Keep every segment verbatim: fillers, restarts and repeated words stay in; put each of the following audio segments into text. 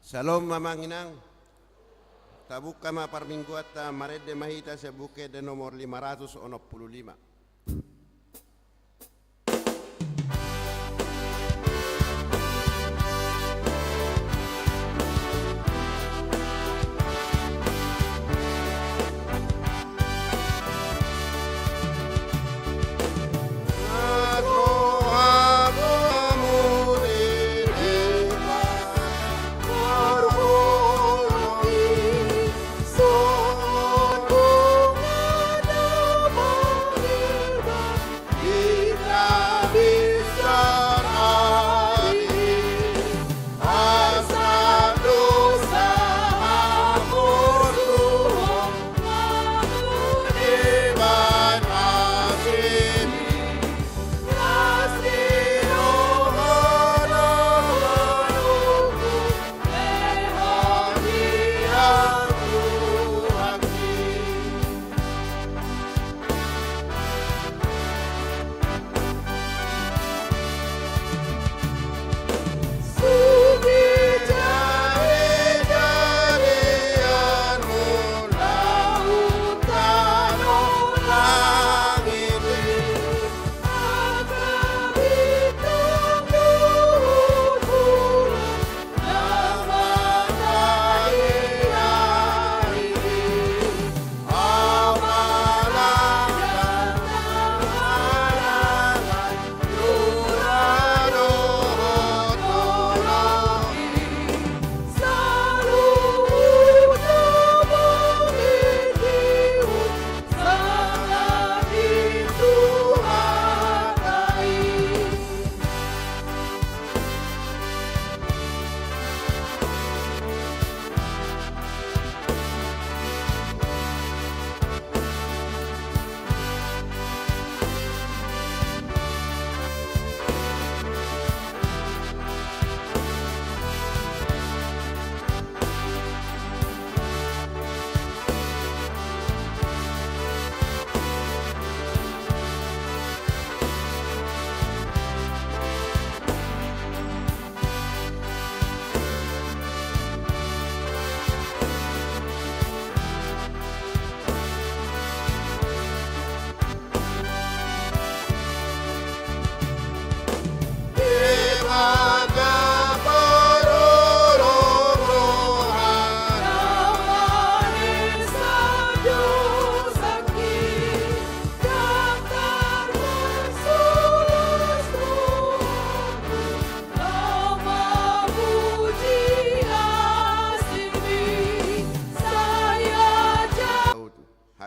Syalom, amang inang. Tabuka ma parmingguanta, marende ma hita sian Buku Ende nomor lima ratus onom pulu lima.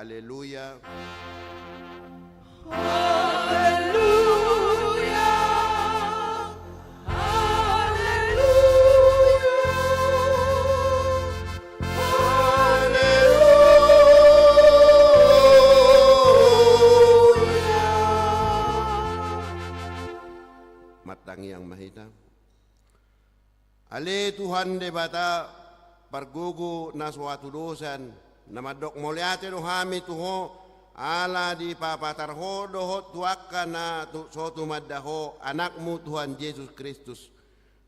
Haleluya. Haleluya. Haleluya. Martangiang ma hita. Ale Tuhan Debata, pargogo na so hatudosan, na mandok mauliate do hami tu Ho, ala dipapatar Ho dohot tu angka na tu, so tumanda Ho, Anakmu Tuhan Jesus Kristus.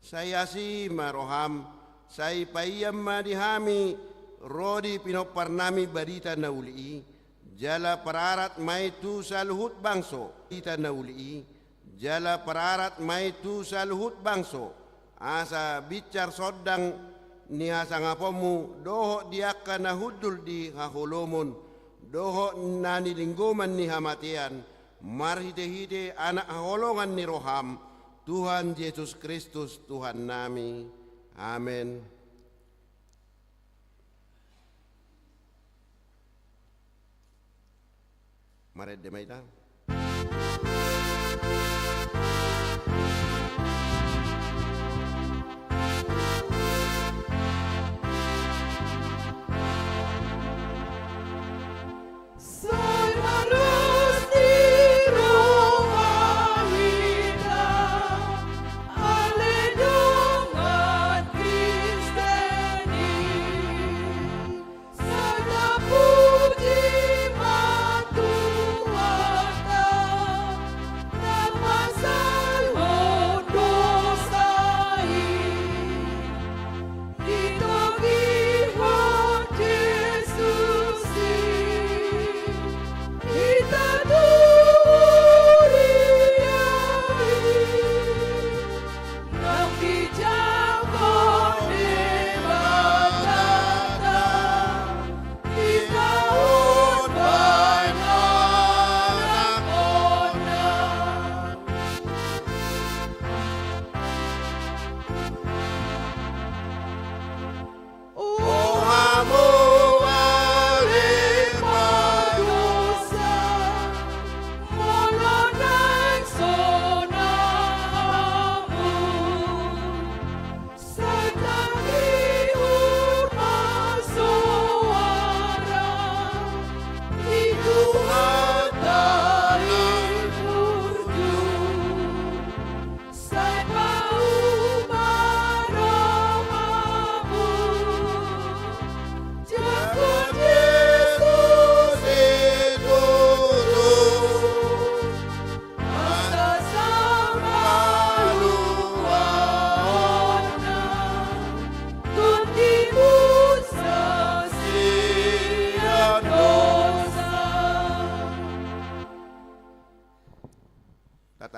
Sai asi ma roham, sai paian ma di hami ro di pinomparnami barita na uli i, jala pararat ma i tu saluhut bangso, barita na uli i, jala pararat ma i tu saluhut bangso, asa binsar sondang ni hasangaponmu dohot di angka na hundul di haholomon, dohot na nilinggoman ni hamatean, marhitehite Anak haholongan ni roham, Tuhan Jesus Kristus Tuhannami. Amen. Marende ma hita. Sai marlas ni roha hita, ale dongan Kristen i. Sai tapuji ma Tuhan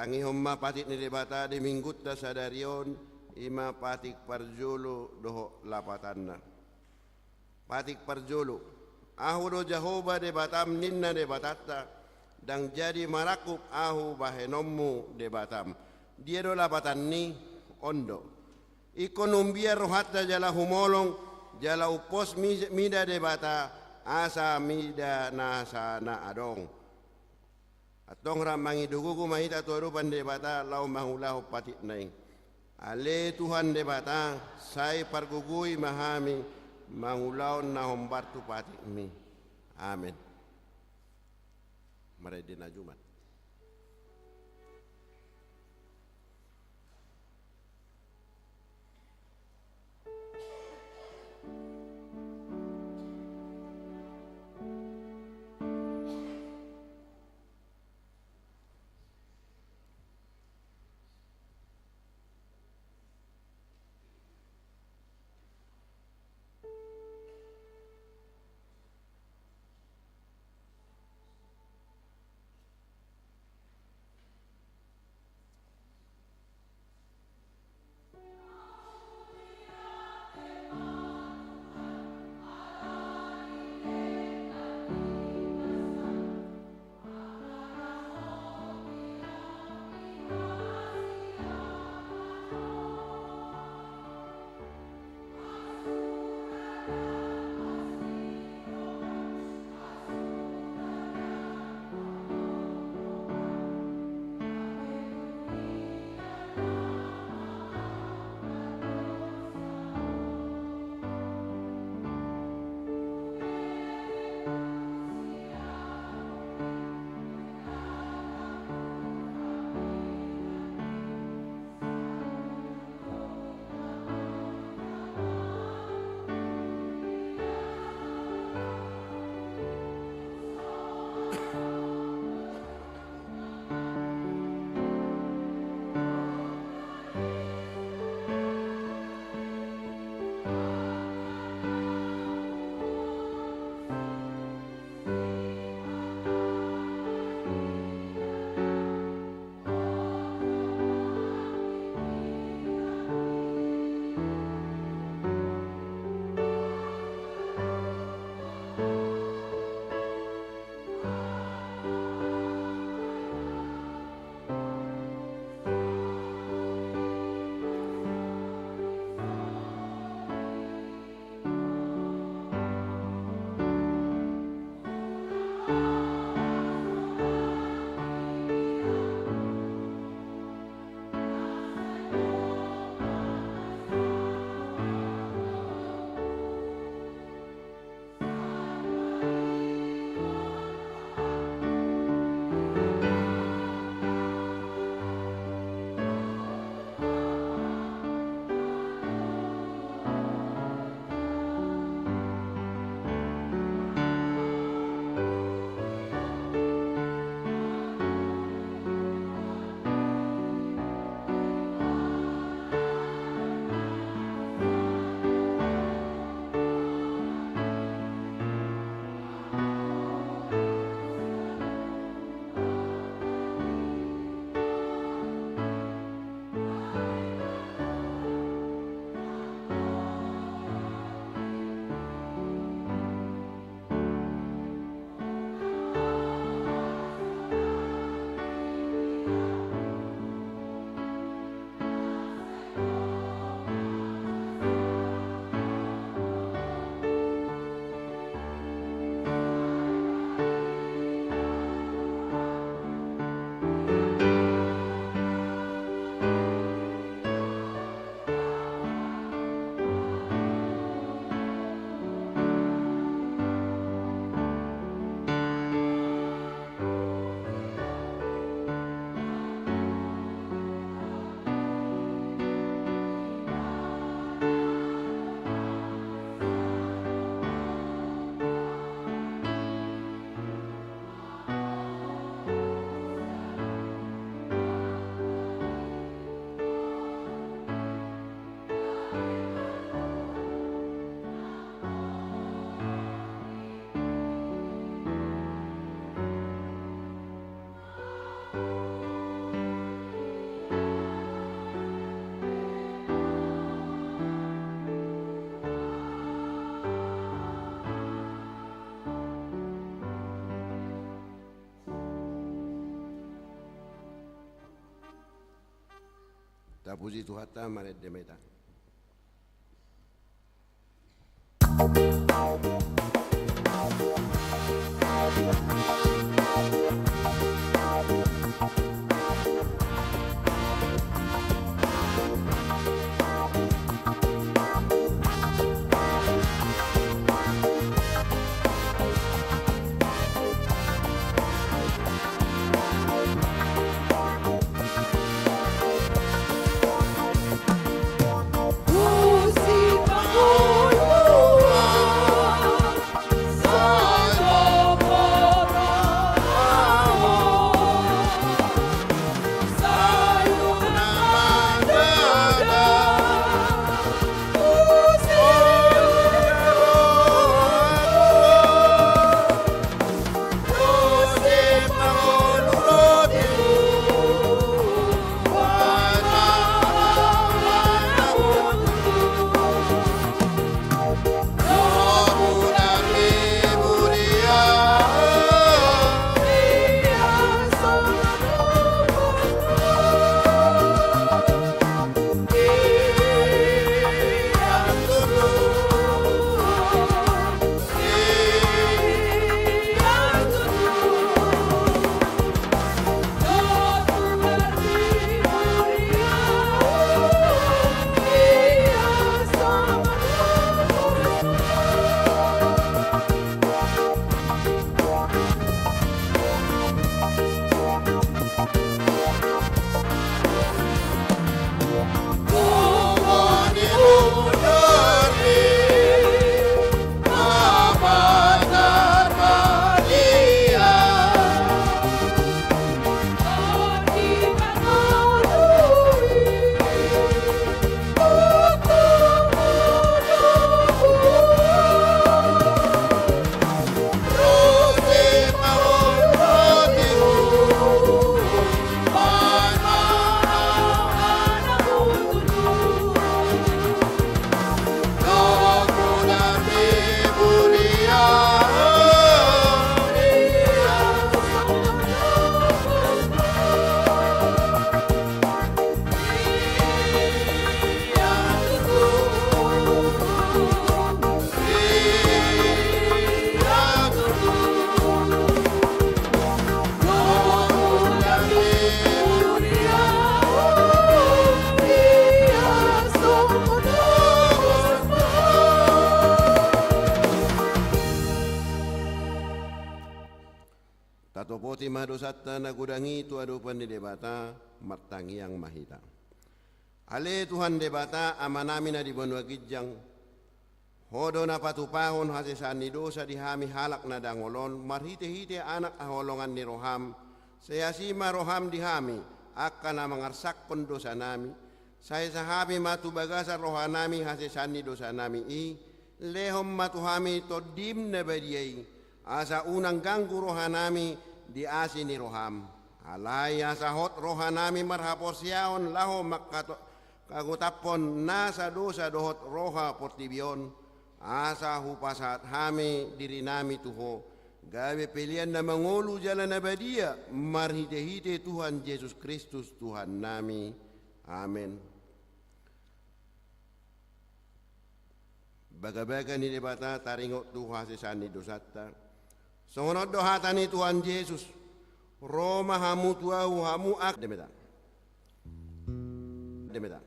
Tangihon ma patik ni Debata di minggunta sadari on, i ma patik parjolo dohot lapatanna. Patik parjolo. Ahu do Jahowa Debatam, ninna Debatanta, ndang jadi marangkup ahu bahenonmu Debatam. Dia do lapatanni? On do. Ingkon umbiar rohanta jala humolong, jala umpos mi-, mida Debata, asa mida nasa na adong. Antong rap mangido gogo ma hita tu adopan Debata laho mangulahon patikna i. Ale Tuhan Debata, sai pargogoi ma hami mangulahon na hombar tu patikmi. Amen. Marende na jumat. Tapuji Tuhanta, marende ma hita. Tatopoti ma dosanta na godang i tu adopan ni Debata, martangiang ma hita. Ale Tuhan Debata, Amanami na di banua ginjang, Ho do na patupahon hasesaan ni dosa di hami halak na dangol on, marhitehite Anak haholongan ni rohaM. Sai asi ma rohaM di hami, angka na mangarsakhon dosanami. Sai sahapi ma tu bagasan rohanami hasesaan ni dosanami i, lehon ma tu hami TondiM na badia i, asa unang ganggu rohanami di asi ni rohaM. Alai asa hot rohanami marhaporseaon laho mangkato-, kagotaphon nasa dosa dohot roha portibi on, asa hupasahat hami dirinami tu Ho, gabe pelean na mangolu jala na badia, marhitehite Tuhan Jesus Kristus Tuhannami. Amen. Bagabaga ni Debata taringot tu hasesaan ni dosanta. Songon on do hata ni Tuhan Jesus: Ro ma hamu tu Ahu, hamu ak-, Debata. Debata.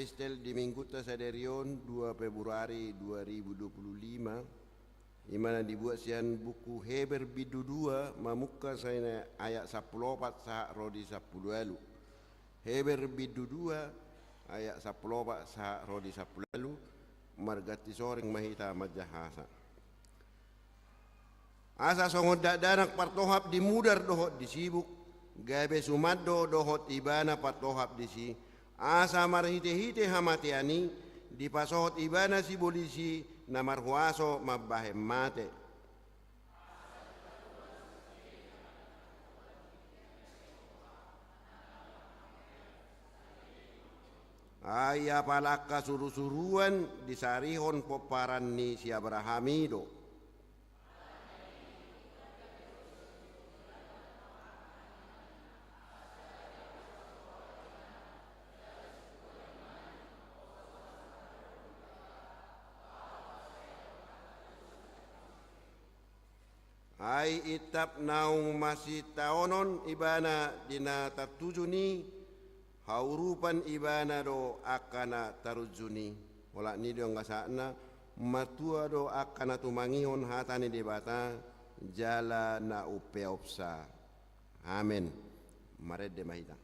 Epistel di minggunta sadari on, dua Februari dua ribu dua puluh lima, i ma na dibuat sian buku Heber bindu dua, mamungka sian ayat sampulu opat sahat ro di sampulu ualu. Heber bindu dua, ayat sampulu opat sahat ro di sampulu ualu. Marganti soreng ma hita manjahasa. Asa songon dakdanak partohap di mudar dohot di sibuk, gabe suman do dohot ibana partohap disi, asa marhitehite hamatean i dipasohot ibana sibolis i na marhuaso mambahen mate. Ai apala angka surusuruan disarihon pomparan ni si Abraham i do. Ai intap naung masitaonon ibana di na tartujun i, haurupan ibana do angka na tarunjun i. Olat ni do angka sahatna, matua do angka na tumangihon hata ni Debata, jala na umpeopsa. Amen. Marende ma hita.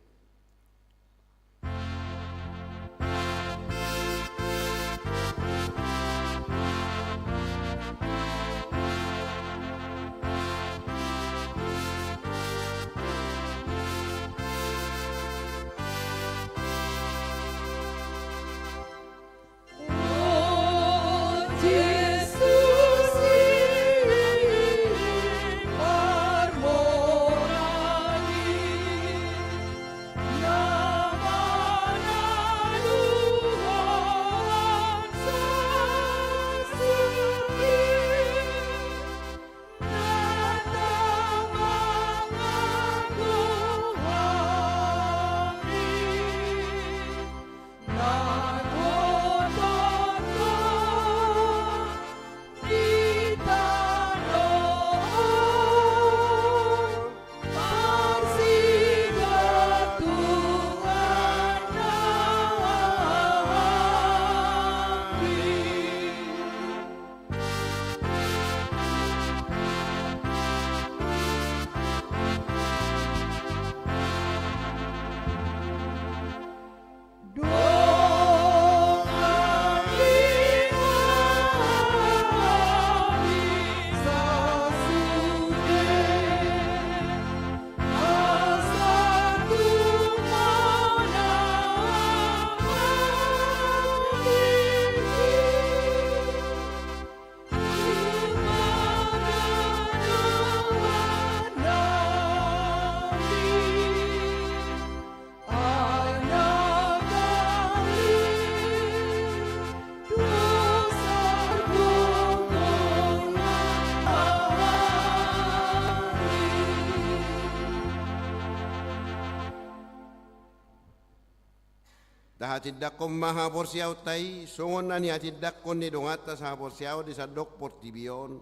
Tahatindangkon ma haporseaonta i, songon na nihatindangkon ni donganta sahaporseaon di sandok portibi on.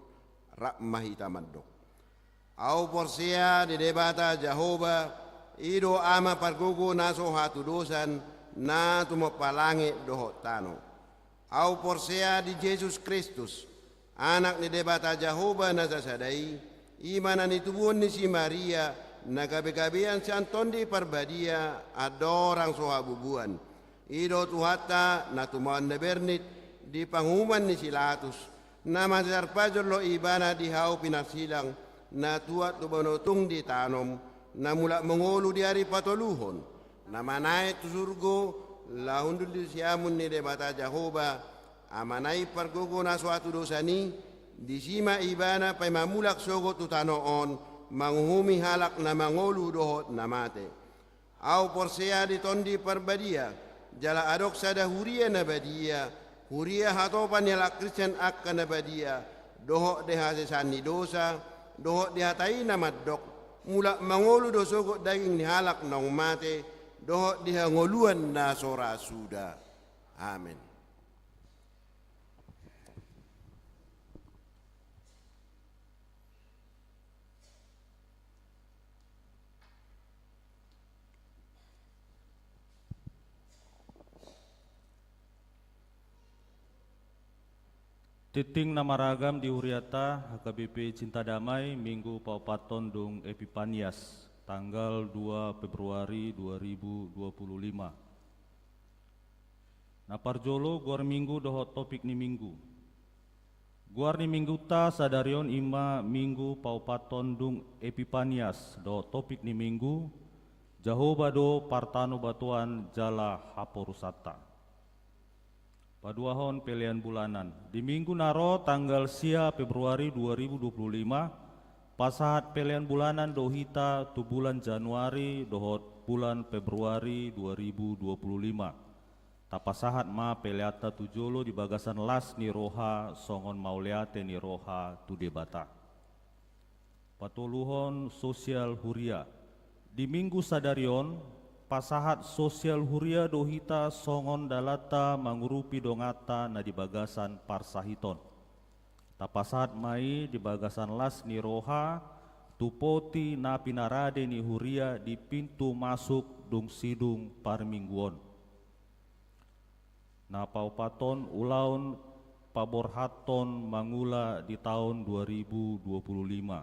Rap ma hita mandok. Ahu porsea di Debata Jahowa, i do Ama pargogo na so hatudosan, na tumompa langit dohot tano. Ahu porsea di Jesus Kristus, Anak ni Debata Jahowa na sasada i, i ma na nitubuhon ni si Maria, na gabegabean sian Tondi Parbadia, andorang so habubuan. I do Tuhanta, na tumaon na bernit di panguhuman ni si Latus, na mate tarpajollo Ibana di hau pinarsilang, na tuat tu banua tung ditanom, na mulak mangolu di ari patoluhon, na manaek tu surgo, laho hundul di siamun ni Debata Jahowa, Amana i pargogo na so hatudosan i, disi ma Ibana paima mulak sogot tu tano on, manguhumi halak na mangolu dohot na mate. Ahu porsea di Tondi Parbadia, jala adong sada huria na badia, huria hatopan ni halak Kristen angka na badia, dohot di hasesaan ni dosa, dohot di hata i na mandok, mulak mangolu do sogot daging ni halak naung mate, dohot di hangoluan na so ra suda. Amen. Tingting na maragam di huriata H K B P Cinta Damai, Minggu paopathon dung Epipanias, tanggal dua Februari dua ribu dua puluh lima. Na parjolo, goar Minggu dohot topik ni Minggu. Goar ni Mingguta sadari on ima Minggu paopathon dung Epipanias, dohot topik ni Minggu: Jahowa do partanobatoan jala haporusanta. Paduahon, pelean bulanan. Di Minggu na ro, tanggal sia Februari dua ribu dua puluh lima, pasahat pelean bulanan do hita tu bulan Januari dohot bulan Februari dua ribu dua puluh lima. Tapasahat ma peleanta tu jolo di bagasan las ni roha songon mauliate ni roha tu Debata. Patoluhon, sosial huria. Di Minggu sadari on, pasahat sosial huria do hita songon dalanta mangurupi donganta na di bagasan parsahiton. Tapasahat ma i di bagasan las ni roha tu poti na pinarade ni huria di pintu masuk dung sidung parmingguon. Na paopathon, ulaon paborhathon mangula di taon dua ribu dua puluh lima.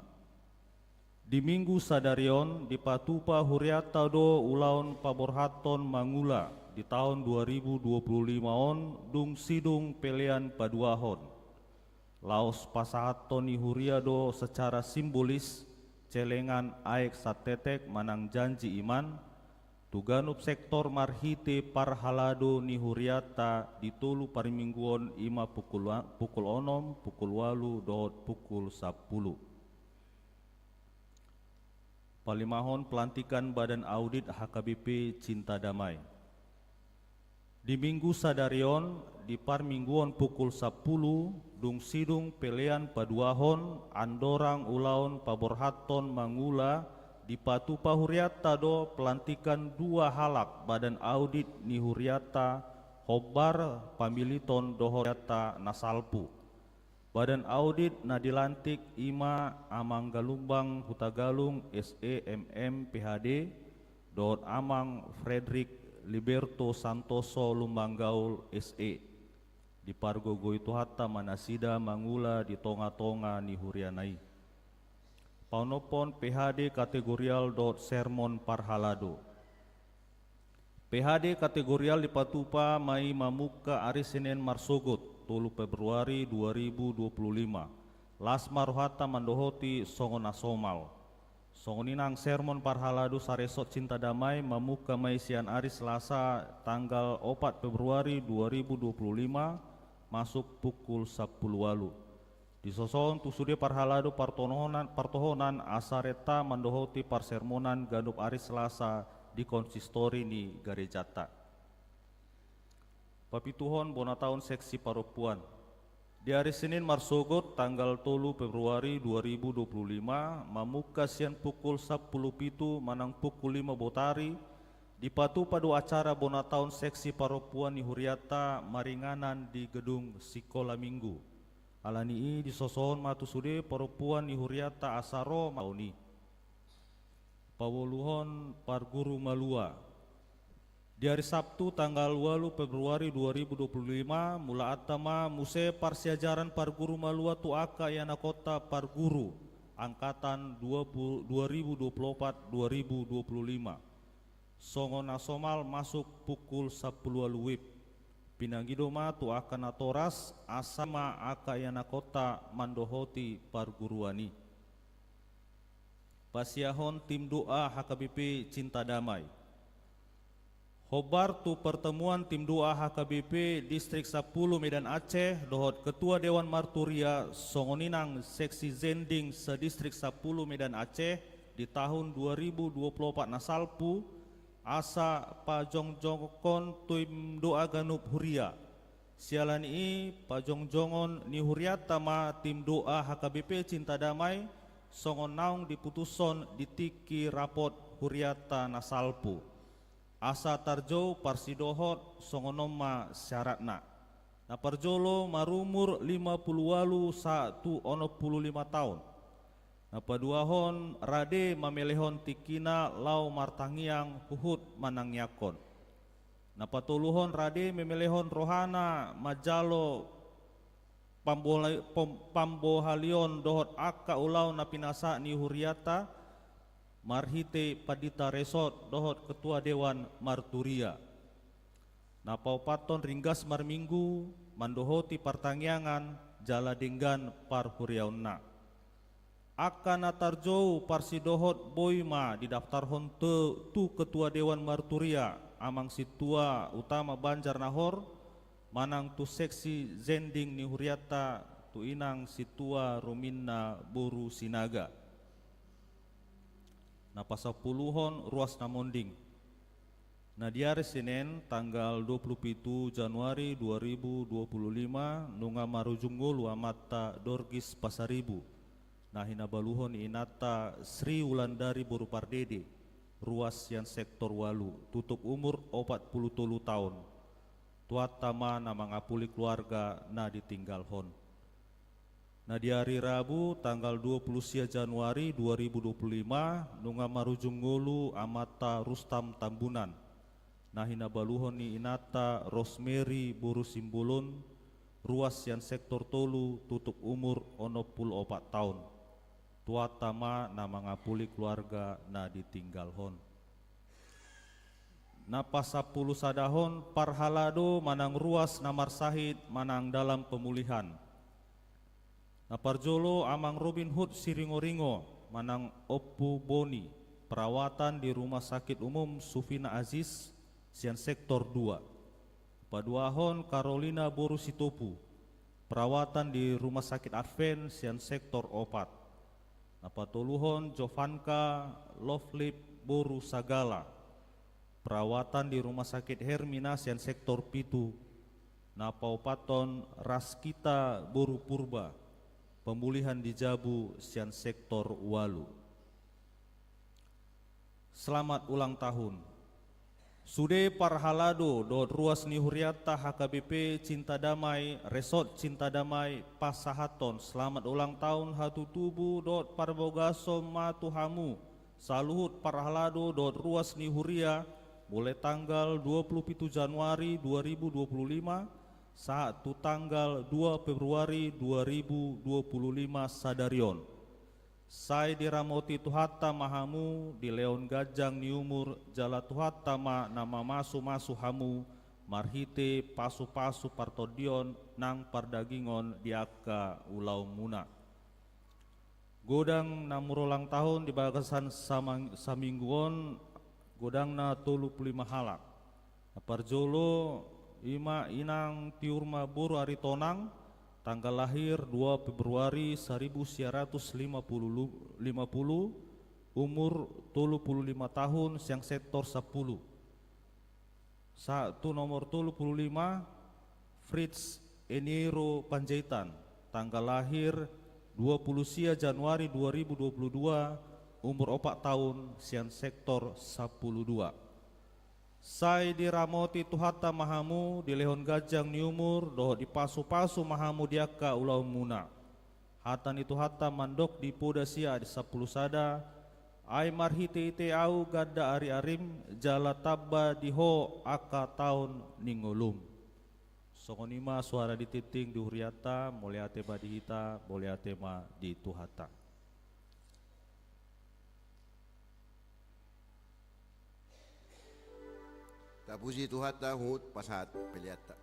Di Minggu sadari on, dipatupa hurianta do ulaon paborhathon mangula di taon dua ribu dua puluh lima on dung sidung pelean paduahon. Laos pasahathon ni huria do secara simbolis celengan aek satetek manang janji iman tu ganup sektor marhite parhalado ni hurianta di tolu parmingguon, ima pukul, pukul onom, pukul ualu dohot pukul sampulu. Palimahon, pelantikan Badan Audit H K B P Cinta Damai. Di Minggu sadari on, di parmingguon pukul sampulu, dung sidung pelean paduahon, andorang ulaon paborhathon mangula, dipatupa hurianta do pelantikan dua halak badan audit ni hurianta, hombar, pamiliton dohot hurianta na salpu. Badan audit na dilantik ima Amang Galumbang Hutagalung, S E, M M, P H D, dohot Amang Fredrik Liberto Santoso Lumban Gaul, S E. Dipargogoi Tuhanta ma nasida mangula di tongatonga ni huriana i. Paonomhon, P H D kategorial dohot sermon parhalado. P H D kategorial dipatupa ma i mamungka ari Senin marsogot, tolu Februari dua ribu dua puluh lima. Las ma rohanta mandohoti songon na somal. Songon i nang sermon parhalado saresort Cinta Damai mamungka ma i sian ari Selasa tanggal opat Februari dua ribu dua puluh lima, masuk pukul sampulu ualu. Disosohon tu sude parhalado partohonan, partohonan asa renta mandohoti parsermonan ganup ari Selasa di konsistori ni garejanta. Papituhon, bona taon seksi parompuan. Di ari Senin marsogot tanggal tolu Februari dua ribu dua puluh lima, mamungka sian pukul sampulu pitu manang pukul lima botari, dipatupa do acara bona taon seksi parompuan ni hurianta maringanan di gedung Sikola Minggu. Alani i disosohon ma tu sude parompuan ni hurianta asa ro ma on i. Paualuhon, parguru malua. Di ari Sabtu tanggal ualu Februari dua ribu dua puluh lima, mulaanta ma muse parsiajaran parguru malua tu angka ianakhonta parguru angkatan dua puluh, dua ribu dua puluh opat, dua ribu dua puluh lima. Songon na somal masuk pukul sampulu ualu WIB. Pinangido ma tu angka natoras asa ma angka ianakhonta mandohoti parguruan i. Pasiahon tim doa H K B P Cinta Damai. Hombar tu pertemuan tim doa H K B P Distrik sampulu Medan Aceh dohot Ketua Dewan Marturia songon i nang Seksi Zending se-Distrik sampulu Medan Aceh di tahun dua ribu dua puluh opat na salpu, asa pajongjongkon tim doa ganup huria. Siala ni i, pajongjongon ni hurianta ma tim doa H K B P Cinta Damai, songon naung diputushon di tingki rapot hurianta na salpu. Asa tarjou parsidohot songon on ma syaratna. Na parjolo, marumur lima pulu ualu sahat tu onom pulu lima taon. Na paduahon, rade mamelehon tingkina laho martangiang huhut manangiangkon. Na patoluhon, rade mamelehon rohana manjalo pambola-, pom-, pambohalion dohot angka ulaon na pinasahat ni hurianta marhite pandita resort dohot ketua dewan marturia. Na paopathon ringgas marminggu mandohoti partangiangan jala denggan parhuriaonna. Angka na tarjou parsidohot boi ma didaftarhon tu, tu ketua dewan marturia, amang sintua utama Banjar Nahor, manang tu seksi zending ni hurianta tu inang sintua Ruminna boru Sinaga. Na pasampuluhon ruas na monding. Na di ari Senen tanggal dua puluh pitu Januari dua ribu dua puluh lima nunga marujung ngolu amanta Dorgis Pasaribu, na hinabaluhon ni inanta Sri Wulandari boru Pardede, ruas sian sektor ualu, tutup umur opat puluh tolu taon. Tuhanta ma na mangapuli keluarga na ditinggalhon. Na di ari Rabu tanggal dua puluh sia Januari dua ribu dua puluh lima nunga marujung ngolu amanta Rustam Tambunan, na hinabaluhon ni inanta Rosemary boru Simbolon, ruas sian sektor tolu, tutup umur onom puluh opat taon. Tuhanta ma na mangapuli keluarga na ditinggalhon. Na pasampulusadahon parhalado manang ruas na marsahit manang dalam pemulihan. Na parjolo amang Robin Hood Siringoringo manang Ompu Boni, perawatan di Rumah Sakit Umum Sufina Aziz sian sektor dua. Paduahon Carolina boru Sitopu, perawatan di Rumah Sakit Advent sian sektor opat. Na patoluhon Jovanka Lovelip boru Sagala, perawatan di Rumah Sakit Hermina sian sektor pitu. Na paopathon Raskita boru Purba, pemulihan di jabu sian sektor ualu. Selamat ulang tahun. Sude parhalado dohot ruas ni hurianta H K B P Cinta Damai, Resort Cinta Damai, pasahathon selamat ulang tahun hatutubu dohot parbogason ma tu hamu saluhut parhalado dohot ruas ni huria, mulai tanggal dua puluh pitu Januari dua ribu dua puluh lima sahat tu tanggal dua Februari dua ribu dua puluh lima sadari on. Sai diramoti Tuhanta ma hamu, dilehon ganjang ni umur, jala Tuhanta ma na mamasumasu hamu marhite pasupasu partondion nang pardagingon di angka ulaonmuna. Godang na marulang tahun di bagasan samang-, saminggu on, godangna tolu puluh lima halak. Na parjolo, i ma inang Tiur ma boru Aritonang, tanggal lahir dua Februari seribu sembilan ratus lima puluh, lima puluh, umur tolu puluh lima tahun, sian sektor sampulu. Sahat tu nomor tolu puluh lima, Fritz Eniero Panjaitan, tanggal lahir dua puluh sia Januari dua ribu dua puluh dua, umur opat tahun, sian sektor sampulu dua. Sai diramoti Tuhanta ma hamu, dilehon ganjang ni umur, dohot dipasupasu ma hamu di angka ulaonmuna. Hata ni Tuhanta mandok di Poda sia ayat sampulu sada, ai marhiteite ahu ganda ariarim, jala tamba di ho angka taon ni ngolum. Songon i ma suara di tingting di hurianta, mauliate ma di hita, mauliate ma di Tuhanta. Tapuji Tuhanta, huhut pasahat peleanta.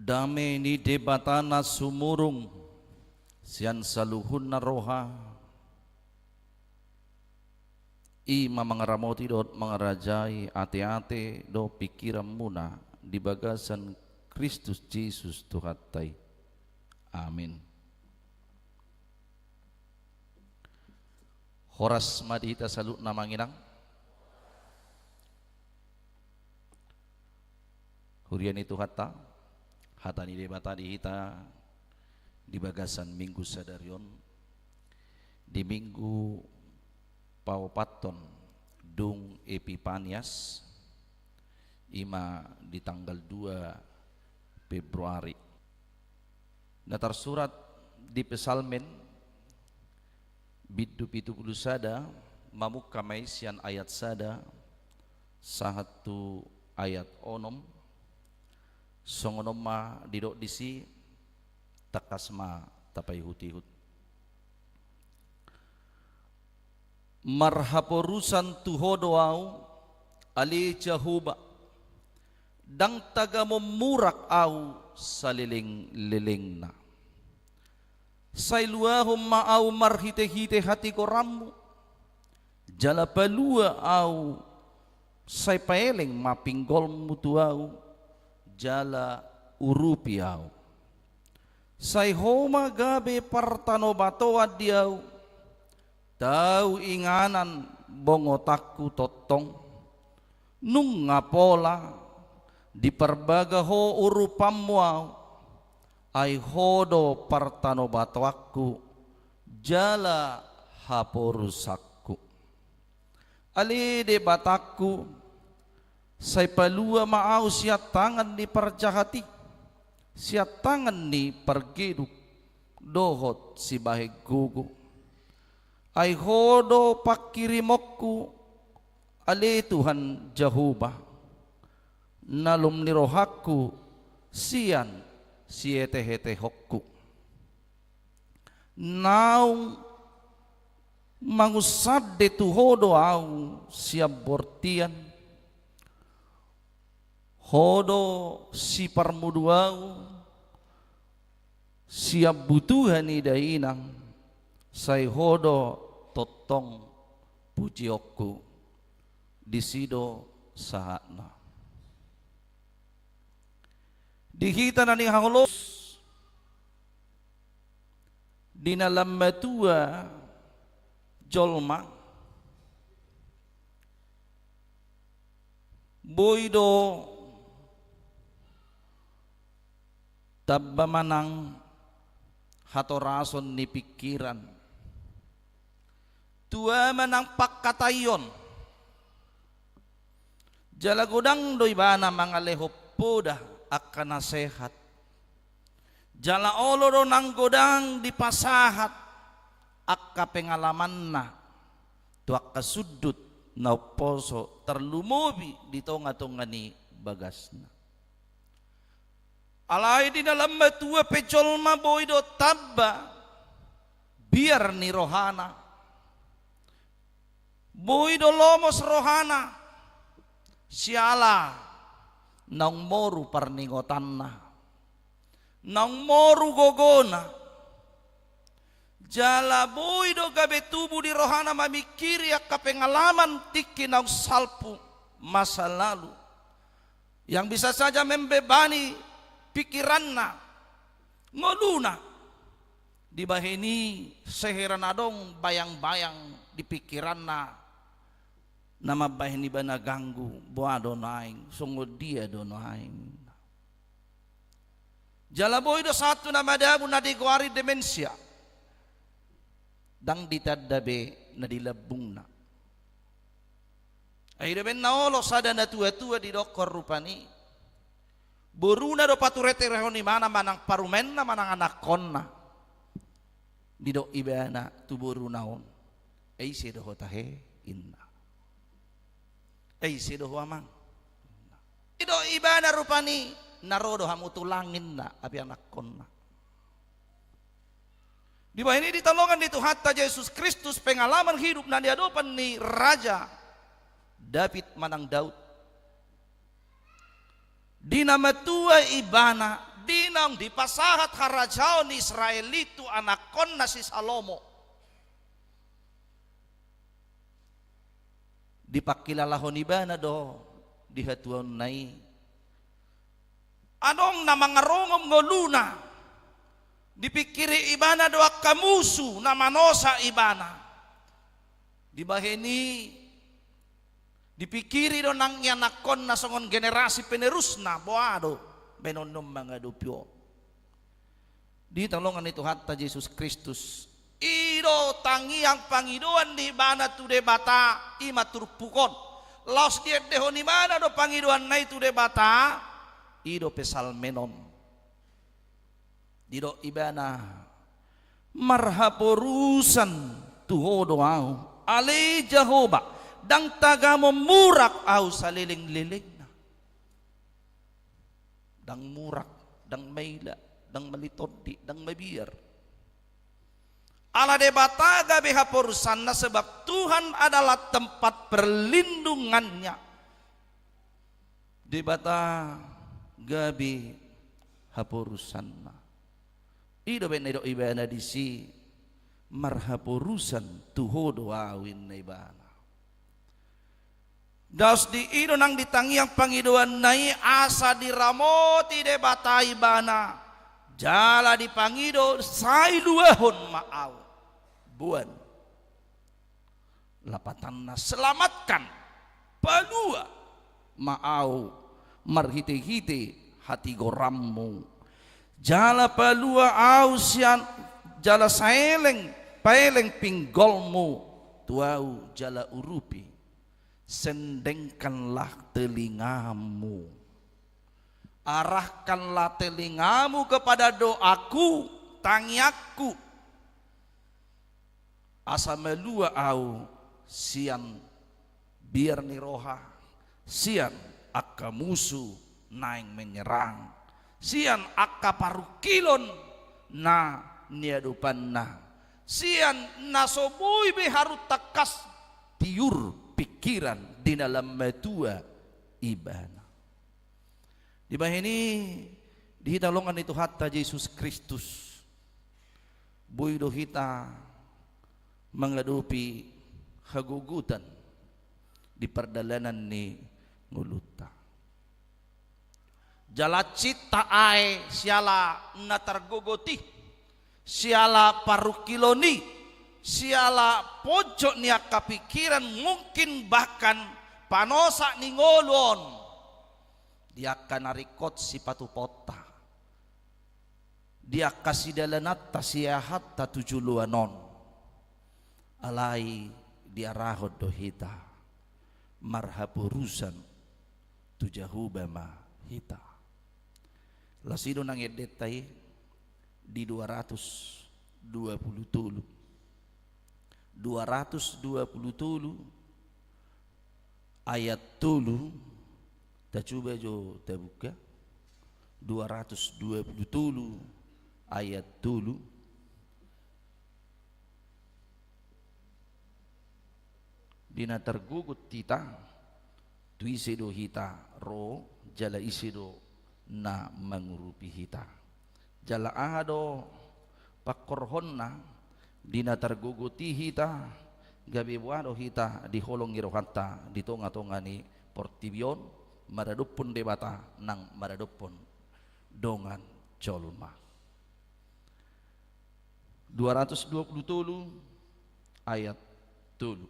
Dame ni Debata na sumurung sian saluhutna roha, i ma mangaramoti dohot mangarajai ateate dohot pingkiranmuna di bagasan Kristus Jesus Tuhanta i. Amin. Horas ma di hita saluhutna, amang inang. Huria ni Tuhanta, hata ni Debata di hita di bagasan Minggu sadari on, di Minggu paopathon dung Epipanias, i ma di tanggal dua Februari. Na tarsurat di Psalmen bindu pitu pulu sada, mamungka ma i sian ayat sada sahat tu ayat onom. Songon on ma didok disi, tangkas ma tapaihutihut. Marhaporusan tu Ho do ahu, ale Jahowa, ndang tagamon murak ahu salelenglelengna. Sai luahon ma ahu marhitehite hatigoranmu, jala palua ahu, sai paeleng ma pinggolmu tu ahu, jala urupi ahu. Sai Ho ma gabe partanobatoan di ahu, tau inganan bongotanku tongtong. Nunga pola diparbaga Ho urupanmu ahu, ai Ho do partanobatoanku jala haporusanku. Ale Debatangku, sai palua ma ahu sian tangan ni parjahat i, sian tangan ni pargeduk dohot sibahen gogo. Ai Ho do pangkirimonku, ale Tuhan Jahowa, nalum ni rohangku sian sietehetehonku. Naung mangunsande tu Ho do ahu sian bortian. Ho do siparmudu ahu sian butuha ni dainang, sai Ho do tongtong pujionku. Disi do sahatna. Di hita na nihaholoan, di na lam matua jolma, boi do tamba manang hatorason ni pingkiran. Tua manang pangkataion. Jala godang do ibana mangalehon poda angka na sehat. Jala olo do nang godang dipasahat angka pengalamanna tu angka sundut na umposo, tarlumobi di tongatonga ni bagasna. Alai di na lam matua pe jolma boi do tamba biar ni rohana. Boi do lomos rohana siala naung moru parningotanna, naung moru gogona. Jala boi do gabe tubu di rohana mamingkiri angka pengalaman tingki naung salpu, masa lalu, yang bisa saja membebani pingkiranna, ngoluna. Dibahen i sehera na adong bayangbayang di pingkiranna na mambahen ibana ganggu, boha do naeng, songon dia do naeng. Jala boi do sahat tu na madabu na digoari demensia, ndang ditanda be na di lambungna. Ai dope na olo sada natuatua didokkon rupani, boruna do patureturehon ibana manang parumaenna manang anakkonna. Didok ibana tu boruna on, "Ai ise do ho tahe?" ninna. "Ai ise do ho, amang?" ninna. Didok ibana rupani, "Na ro do hamu tulang," ninna, "api anakkonna." Dibahen i di tano ni Tuhanta Jesus Kristus pengalaman hidup na niadopan ni Raja David manang Daud. Di na matua ibana, Di naung dipasahat harajaon ni Israel i tu anakkonna si Salomo. Dipangkilalahon ibana do di hatuaonna i. Adong na mangarongom ngoluna, dipingkiri ibana do angka musu na manosa ibana. Dibahen i, dipingkiri do nang ianakkonna songon generasi penerusna, boha do baenonna on mangadopi on. Di hita dongan ni Tuhanta Jesus Kristus, i do tangiang pangidoan ni ibana tu Debata, i ma turpuk on. Laos diendehon ibana do pangidoanna i tu Debata, i do Psalmen on. Didok ibana, marhaporusan tu Ho do ahu, ale Jahowa, ndang tagamon murak ahu salelenglelengna. Ndang murak, ndang maila, ndang malitondi, ndang mabiar. Ala Debata gabe haporusanna, sebab Tuhan adalah tempat perlindungannya. Debata gabe haporusanna. I do baen na didok ibana disi, marhaporusan tu Ho do ahu, inna ibana. Laos di i do nang di tangiang pangidoanna i asa diramoti Debata ibana, jala dipangido, sai luahon ma ahu. Boan. Lapatanna, selamatkan, palua ma ahu marhitehite hatigoranmu. Jala palua ahu sian, jala saeleng, paeleng pinggolmu tu ahu jala urupi. Sendengkanlah telingamu. Arahkanlah telingamu kepada doaku, tangiangku. Asa malua ahu sian biar ni roha, sian angka musu naeng menyerang, sian angka parungkilon na niadopanna, sian na so boi be harum tangkas tiur pingkiran di na lam matua ibana. Dibahen i, di hita dongan ni Tuhanta Jesus Kristus, boi do hita mangadopi hagogotan di pardalanan ni ngolunta. Jala cinta ae siala na targogot i, siala parungkilon i, siala ponjot ni angka pingkiran, mungkin bahkan panosa ni ngolu on. Di angka na ringkot sipatupaonta, di angka sidalananta siahanta tu joloan on, alai diarahon do hita, marhaporusan tu Jahowa ma hita. Laos i do nang endenta i di dua ratus dua puluh tolu. Dua ratus dua puluh tolu ayat tolu, tacuba jo tabuka, dua ratus dua puluh tolu ayat tolu. Di na targogot hita, tu ise do hita ro, jala ise do na mangurupi hita. Jala aha do pangkorhonna di na targogot i hita, gabe boha do hita di holong ni rohanta di tonga-tonga ni portibi on, maradophon Debata nang maradophon dongan jolma. Dua ratus dua puluh tolu ayat tolu.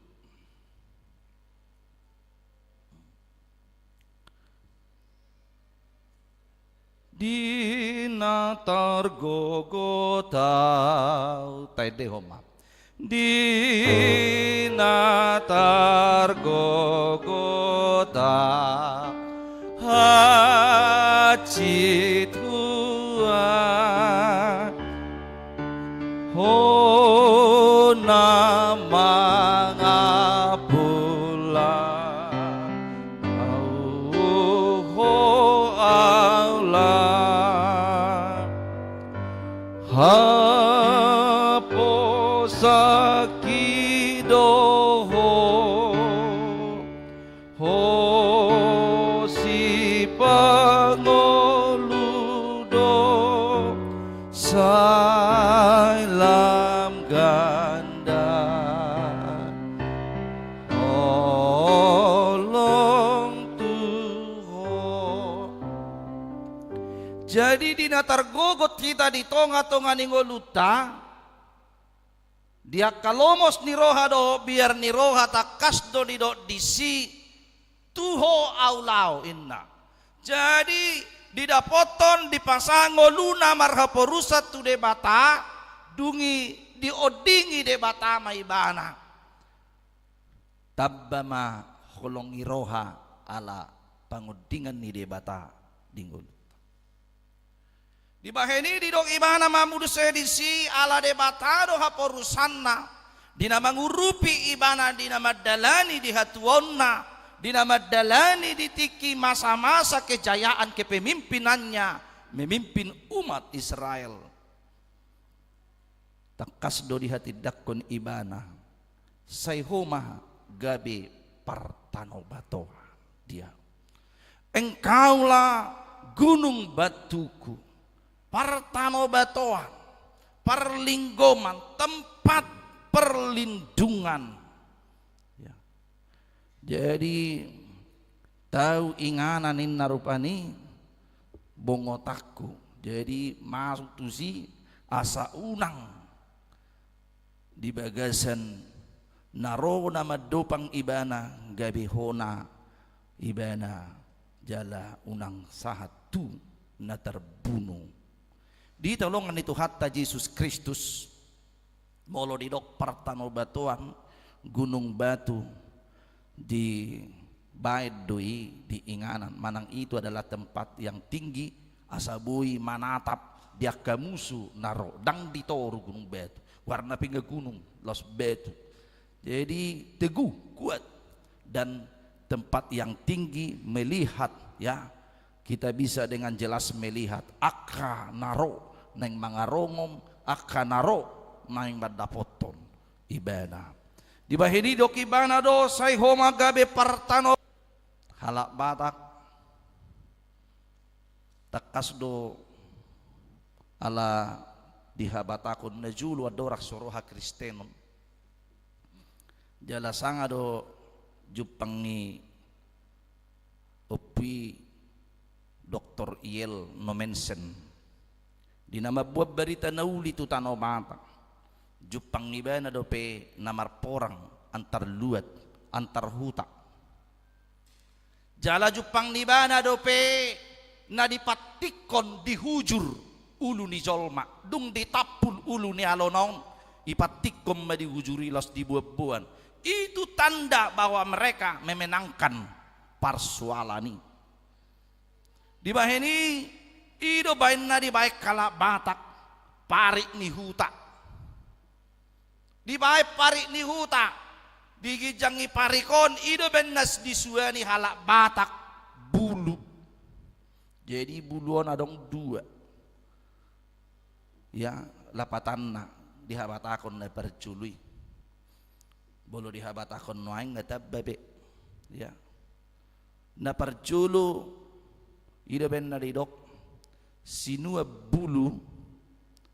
Di na targogot au, taendehon ma. Di na targogot au, hansit Tuhan. Ho na mangapula au, ho au la haposanki do ho. Ho sipangolu do Ai lam ganda, holong tu ho. Jadi di na targogot hita di tonga-tonga ni ngolunta, di angka lomos ni roha dohot biar ni roha tangkas do didok disi, tu ho ahu laho, inna. Jadi didapothon, dipasahat ngoluna marhaporusan tu Debata, dung i diondingi Debata ma ibana. Tamba ma holong ni roha ala pangondingan ni Debata di ngolunta. Dibahen i didok ibana ma muse disi, ala Debata do haporusanna, di na mangurupi ibana, di na mandalani di hatuaonna, di na mandalani di tingki masa-masa kejayaan kepemimpinannya memimpin umat Israel. Tangkas do dihatindangkon ibana, sai ho ma gabe partanobatoan dia. Engkaulah gunung batuku, partanobatoan, parlinggoman, tempat perlindungan. Ya. Jadi tau inganan ninna rupani bongotanku. Jadi masuk tusi asa unang di bagasan na ro na mandopang ibana gabe hona ibana jala unang sahat tu na tarbunu. Di tolongan ni Tuhanta Jesus Kristus, molo didok partanobatoan, gunung batu, dibaen do i di inganan, manang itu adalah tempat yang tinggi, asa boi manatap di angka musu na ro, ndang di toru gunung batu, goarna pe nga gunung, laos batu. Jadi teguh, kuat, dan tempat yang tinggi melihat, ya, kita bisa dengan jelas melihat angka na ro naeng mangarongom, angka na ro naeng mandapothon ibana. Dibahen i didok ibana do, sai ho ma gabe partano-, halak Batak. Tangkas do ala dihabatahon na jolo andorang so ro hakristenon. Jala sanga do jumpang ni Ompu i Doktor Yale Nommensen. Di na mamboan barita na uli tu Tano Batak, jumpang ni ibana dope na marporang antar luat, antar huta. Jala jumpang ni ibana dope na dipantikkon, dihujur ulu ni jolma, dung ditampul ulu ni alona on, dipantikkon ma, dihujuri, laos diboan-boan. Itu tanda bahwa mereka memenangkan parsoalan i. Dibahen i, i do baen na dibaen halak Batak parik ni huta. Dibaen parik ni huta, di ginjang ni parik on, i do baen na disuani halak Batak bulu. Jadi bulu on adong dua. Ya, lapatanna dihabatahon na parjolo i. Molo dihabatahon nuaeng nga tamba be. Ya. Na parjolo, i do baen na didok sinuan bulu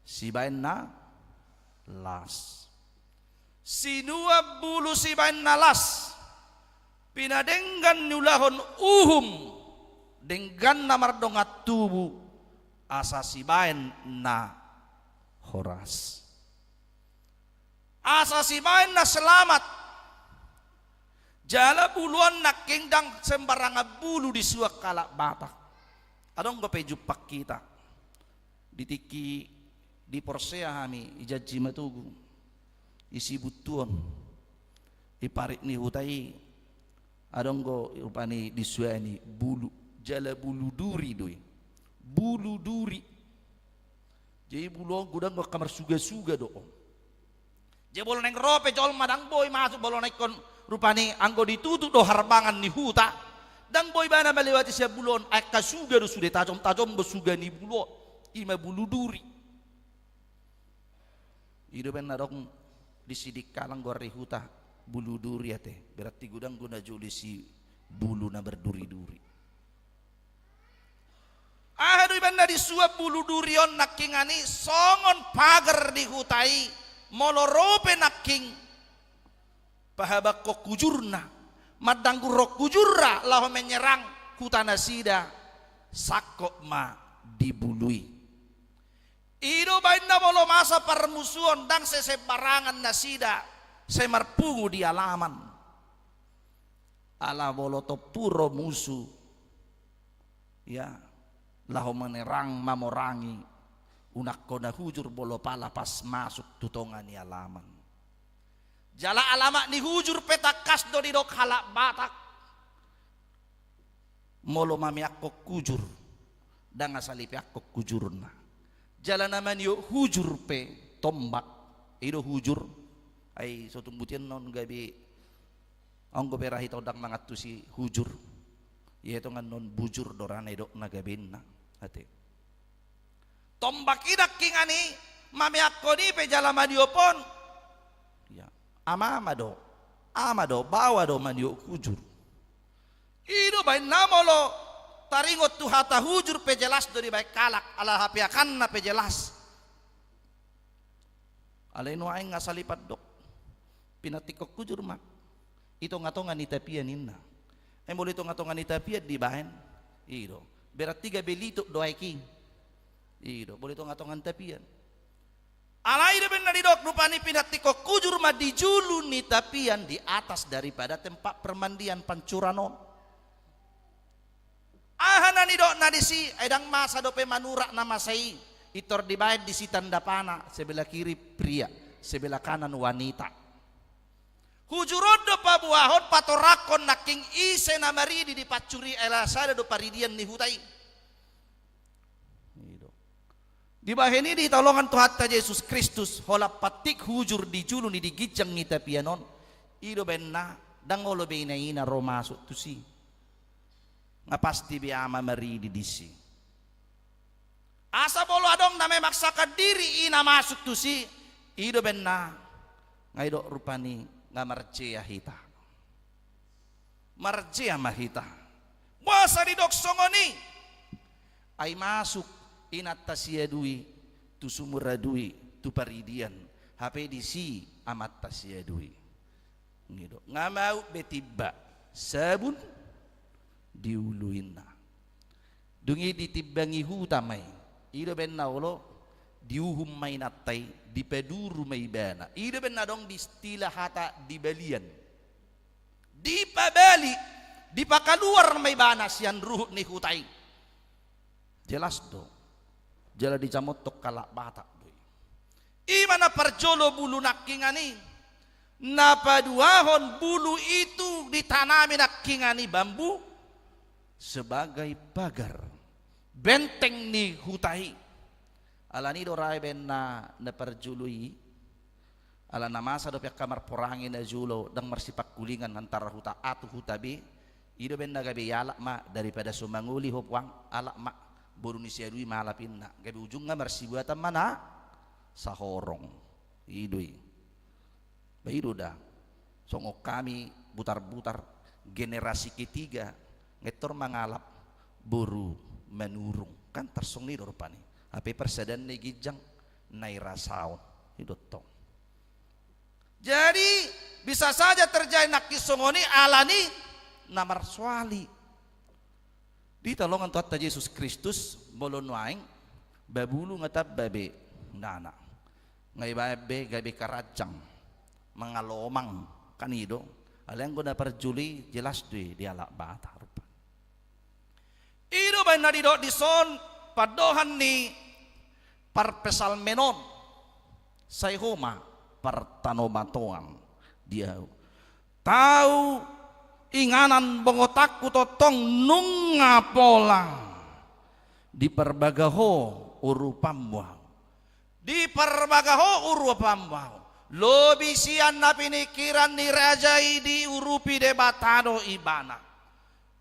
sibaen na las. Sinuan bulu sibaen na las, pinadenggan niulahon uhum, dengganna mardongan tubu, asa sibaen na horas. Asa sibaen na selamat. Jala bulu on nangkin ndang sembarangan bulu disuan halak Batak. Adong dope jumpang hita di tingki di Porsea hami, di Janji Matogu, di Sibuntu on, di parik ni huta i, adong do rupani disuani bulu, jala bulu duri do i. Bulu duri. Jadi bulu on godang do angka marsuga-suga do on. Jadi molo naeng ro pe jolma ndang boi masuk, molo na ingkon rupani anggo ditutup do harbangan ni huta, ndang boi ibana malewati sian bulu on, angka suga do sude, tajom-tajom do suga ni bulu on. I ma bulu duri. I do baen na adong di sidikalang goar ni huta Bulu Duri ate, berarti godang do na jolo disi bulu na marduri-duri. Aha do ibaen Na disuan bulu duri on nangkingan i songon pagar di huta i, molo ro pe nangkin pahabanghon hujurna, mandanggurhon hujurna laho menyerang huta nasida, sangkot ma di bulu i. I do baenna molo masa parmusuon, ndang sai sembarangan nasida sai marpungu di alaman. Ala molo tompu ro musu, ya, laho menyerang, mamorangi, unang hona hujur molo pala pas masuk tu tonga ni alaman. Jala alamat ni hujur pe tangkas do didok halak Batak. Molo mameakhon hujur, ndang asal ipeakhon hujurna. Jala na maniop hujur pe tombak. I do hujur. Ai so tung butian on gabe, anggo pe ra hita on ndang mangantusi hujur. Ia tongan on bujur do ra na idokna gabenna. Ate. Tombak i nangkingan i, mameakhon i pe jala maniop on. Ya, ama-ama do, ama do, baoa do maniop hujur. I do baenna molo taringot tu hata hujur pe jelas do dibaen halak, ala hapeakanna pe jelas. Alai nuaeng asal ipandok, pinantikhon hujur ma i tonga-tonga ni tapian ninna. Ai molo i tonga-tonga ni tapian dibaen, i do. Berarti gabe lituk do aek i. I do, molo i tonga-tonga ni tapian. Alai do baenna didok rupani pinantikhon hujur ma di julu ni tapian, di atas daripada tempat permandian, pancuran on. Aha na nidokna disi, ai ndang masa dope manurak na masa i, pintor dibaen disi tanda panah, sebelah kiri pria, sebelah kanan wanita. Hujur on do paboahon, patoranghon nangkin ise na maridi di pansur i, ala sada do paridian ni huta i. I do. Dibahen i di tolongan Tuhanta Jesus Kristus, holan pantik hujur di julu ni di ginjang ni tapian on. I do baenna, ndang olo be ina-ina ro masuk tusi. Nga pasti be ama maridi disi. Asa molo adong na memaksakan diri ina masuk tusi, i do baenna, nga i do rupani nga marjea hita. Marjea ma hita. Boasa didok songon i? Ai masuk inanta si adu i tu sumur adu i, tu paridian. Hape disi amanta si adu i. Nga i do. Nga mauk be timba sabun di ulu ninna. Dung i ditimbangi huta ma i. I do baenna olo, diuhum ma inanta i, dipaduru ma ibana. I do baenna adong di istilah hata dibalian. Dipabali, dipakaluar ma ibana sian ruhut ni huta i. Jelas do. Jala dijamothon halak Batak do i. I ma na parjolo bulu nangkingan i. Na paduahon bulu itu ditanami nangkingan i bambu sebagai pagar, benteng ni huta i. Alani do ra i baenna na parjolo i. Ala na masa dope angka marporangi na jolo, ndang marsipangkulingan antara huta A tu huta B. I do baenna gabe ialap ma, daripada so mangoli ho puang, alap ma, boru ni si adu i malap inna. Gabe ujungna marsibuatan ma na sahorong. I do i. Ba i do da. Songon hami butar-butar generasi ketiga, ngettor mangalap boru Manurung. Kan tarsongon i do rupani. Hape parsadaan ni ginjang na i rasaon. I do tong. Jadi, bisa saja terjadi nangkin songon i alani na marsoal i. Di tolongan Tuhanta Jesus Kristus, molo nuaeng, ba bulu nga tamba be, nana. Nga ibaen be gabe karanjang, mangalomang, kan i do. Alai anggo na parjolo i jelas do i di halak Batak rupa. I do baen na didok dison pandohan ni parpsalmen on. Sai ho ma partanomatoan di ahu. Tau inganan bongotanku tongtong nunga pola. Diparbaga ho urupanmu ahu. Diparbaga ho urupanmu ahu. Lobi sian na piningkiran ni raja i diurupi Debata do ibana.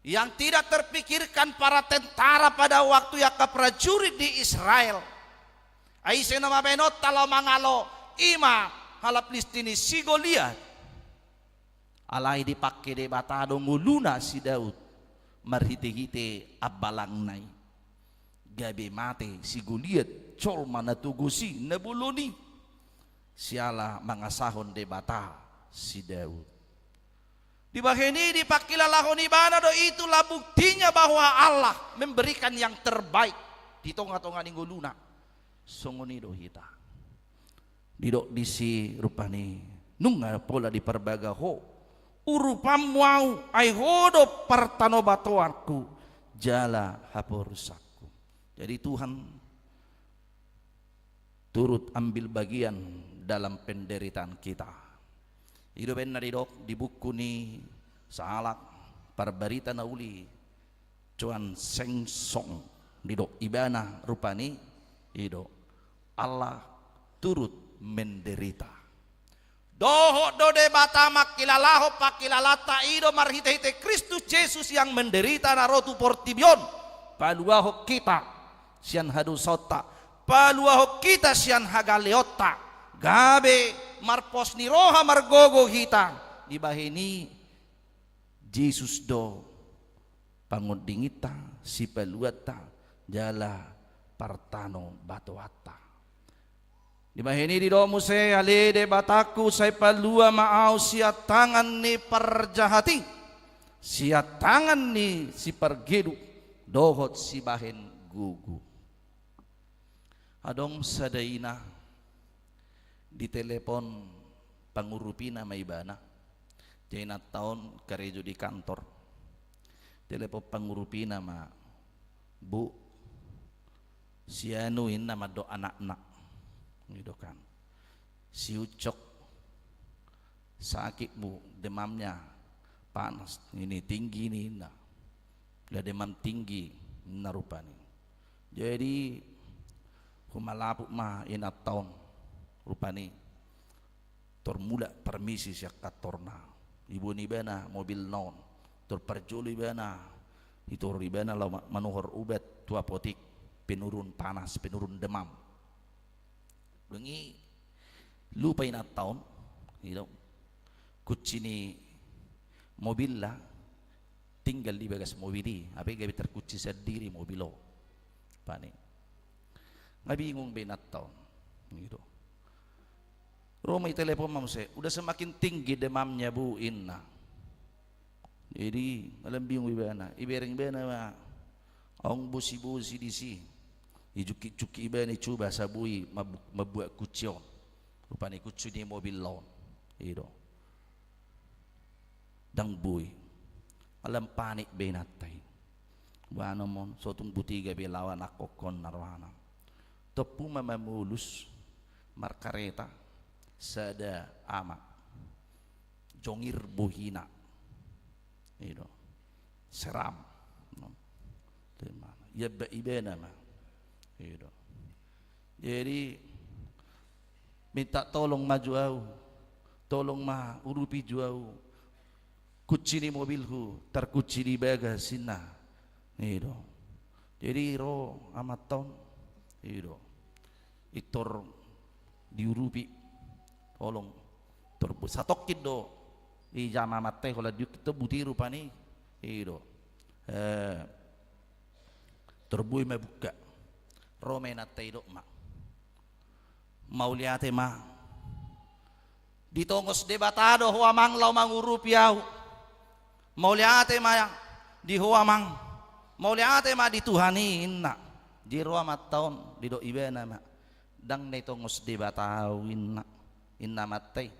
Yang tidak terpikirkan para tentara pada waktu i, angka prajurit di Israel. Ai ise nama baenonta laho mangalo, i ma halak Pilistin i si Goliat. Alai dipangke Debata do ngoluna si Daud marhite-hite ambalangna i. gabe mate si Goliat, jolma na togos i, na bolon i, siala mangasahon Debata si Daud. Dibahen i dipangkilalahon ibana do, itulah buktinya bahwa Allah memberikan yang terbaik di tonga-tonga ni ngoluna. Songon i do hita. Didok disi rupani, nunga pola diparbaga ho urupanmu ahu, ai ho do partanobatoanku jala haporusanku. Jadi Tuhan turut ambil bagian dalam penderitaan kita. I do baen na didok di buku ni sahalak parbarita na uli, Chuang Sheng Song, didok ibana rupani, i do, Allah turut menderita. Dohot do Debata mangkilalahon pangkilalanta i do marhite-hite Kristus Jesus yang menderita na ro tu portibi on, paluahon hita sian hadosaonta, paluahon hita sian hagaleonta, gabe marpos ni roha margogo hita. Dibahen i Jesus do pangondinginta, sipaluanta, jala partanobatoanta. Dibahen i didok muse, ale Debatangku, sai palua ma ahu sian tangan ni parjahat i, sian tangan ni sipargeduk dohot sibahen gogo. Adong sada ina, ditelepon pangurupina ma ibana. Jadi inanta on karejo di kantor. Telepon pangurupina ma, "Bu, si anu," inna, "mandok anakna." I do kan. "Si Ucok sakit, Bu, demamnya panas, ini tinggi ini," inna. "Lah demam tinggi," inna rupani. Jadi humalaput ma inanta on rupani. Tor mulak parmisi sian kantorna. Iboan ibana mobilna on. Tor parjolo ibana, itor ibana laho ma-, manuhor ubat tu apotik, penurun panas, penurun demam. Dung i lupa inanta on, i do, kunci ni mobilna tinggal di bagas mobil i, hape gabe terkunci sandiri mobil on. Panik. Nga bingung be inanta on. I do. Ro ma i telepon ma muse, "Udah semakin tinggi demamnya, Bu," inna. Jadi, malam bingung ibana, ibereng ibana ma, aung bosi-bosi disi. Ijukkik-jukkik ibana, icuba asa boi mabu-, mambuat kunci on. Rupani kunci ni mobil on. I do. Ndang boi. Malam panik be inanta i. Boanon ma on, so tung butiga be laho anakkokkon na rohana. Tompu ma mamolus markareta sada ama. Jongir bohina. I do. Seram. Iamba ibana ma. I do. Jadi, "Minta tolong ma jo au. Tolong ma urupi jo au kunci ni mobilhu, terkunci di bagas," inna. I do. Jadi ro amanta on. I do. Itor diurupi. Tolong. Tor bu-, satongkin do. I jama amanta i holan diungkit do buti rupani. I do. Eh. Tor boi ma buka. Ro ma inanta i dok ma, "Mauliate ma. Ditongos Debata do ho amang laho mangurupi au. Mauliate ma di ho amang. Mauliate ma di Tuhan i," inna. Jadi ro amanta on, didok ibana ma, "Ndang na ditongos Debata au," inna. Inna amanta i.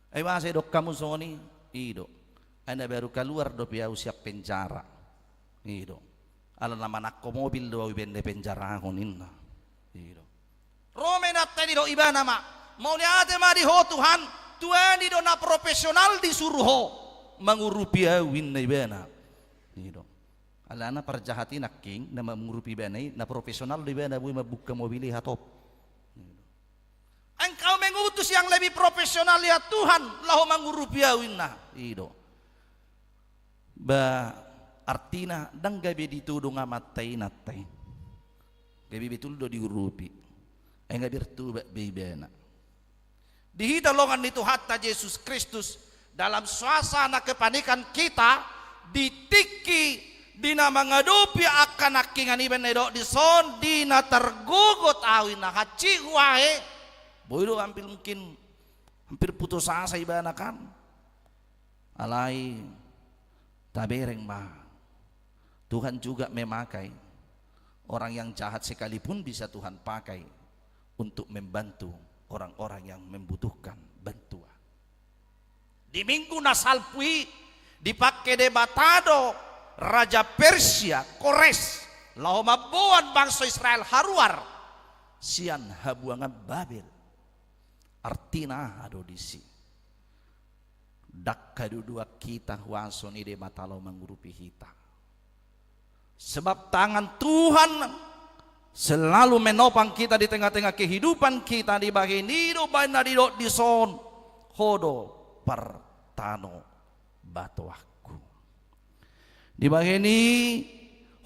"Ai masa didok hamu songon i?" "I do. Ai na baru kaluar dope au sian penjara." I do. "Ala na manangko mobil do au ibaen na penjarahon," inna. I do. Ro ma inanta i, didok ibana ma, "Mauliate ma di ho Tuhan, Tuhan i do na profesional disuru ho mangurupi au," inna ibana. I do. Alana parjahat i nangkin na mangurupi ibana i na profesional do ibana, boi mambuka mobil i hatop. I do. "Engkau mengutus yang lebih profesional ya Tuhan, laho mangurupi au," inna. I do. Ba artina ndang gabe ditodong amanta i inanta i. Gabe betul do diurupi. Ai nga bertobat be ibana. Di hita longan ni Tuhanta Jesus Kristus, dalam suasana kepanikan kita, di tingki Di na mangadopi angka nangkingan i, baen na didok dison, di na targogot ahu, inna, hansit huae. Boi do hampir, mungkin hampir putus asa ibana kan. Alai tabereng ma, Tuhan juga memakai orang yang jahat sekalipun bisa Tuhan pakai untuk membantu orang-orang yang membutuhkan bantuan. Di minggu na salpu i, dipangke Debata do raja Persia, Kores, laho mamboan bangso Israel haruar sian habuangan Babel. Artina aha do disi? Ndang haduduan hita huaso ni Debata laho mangurupi hita. Sebab tangan Tuhan selalu menopang kita di tengah-tengah kehidupan kita. Dibahen i do baen na didok dison, Ho do partano batoanku. Dibahen i,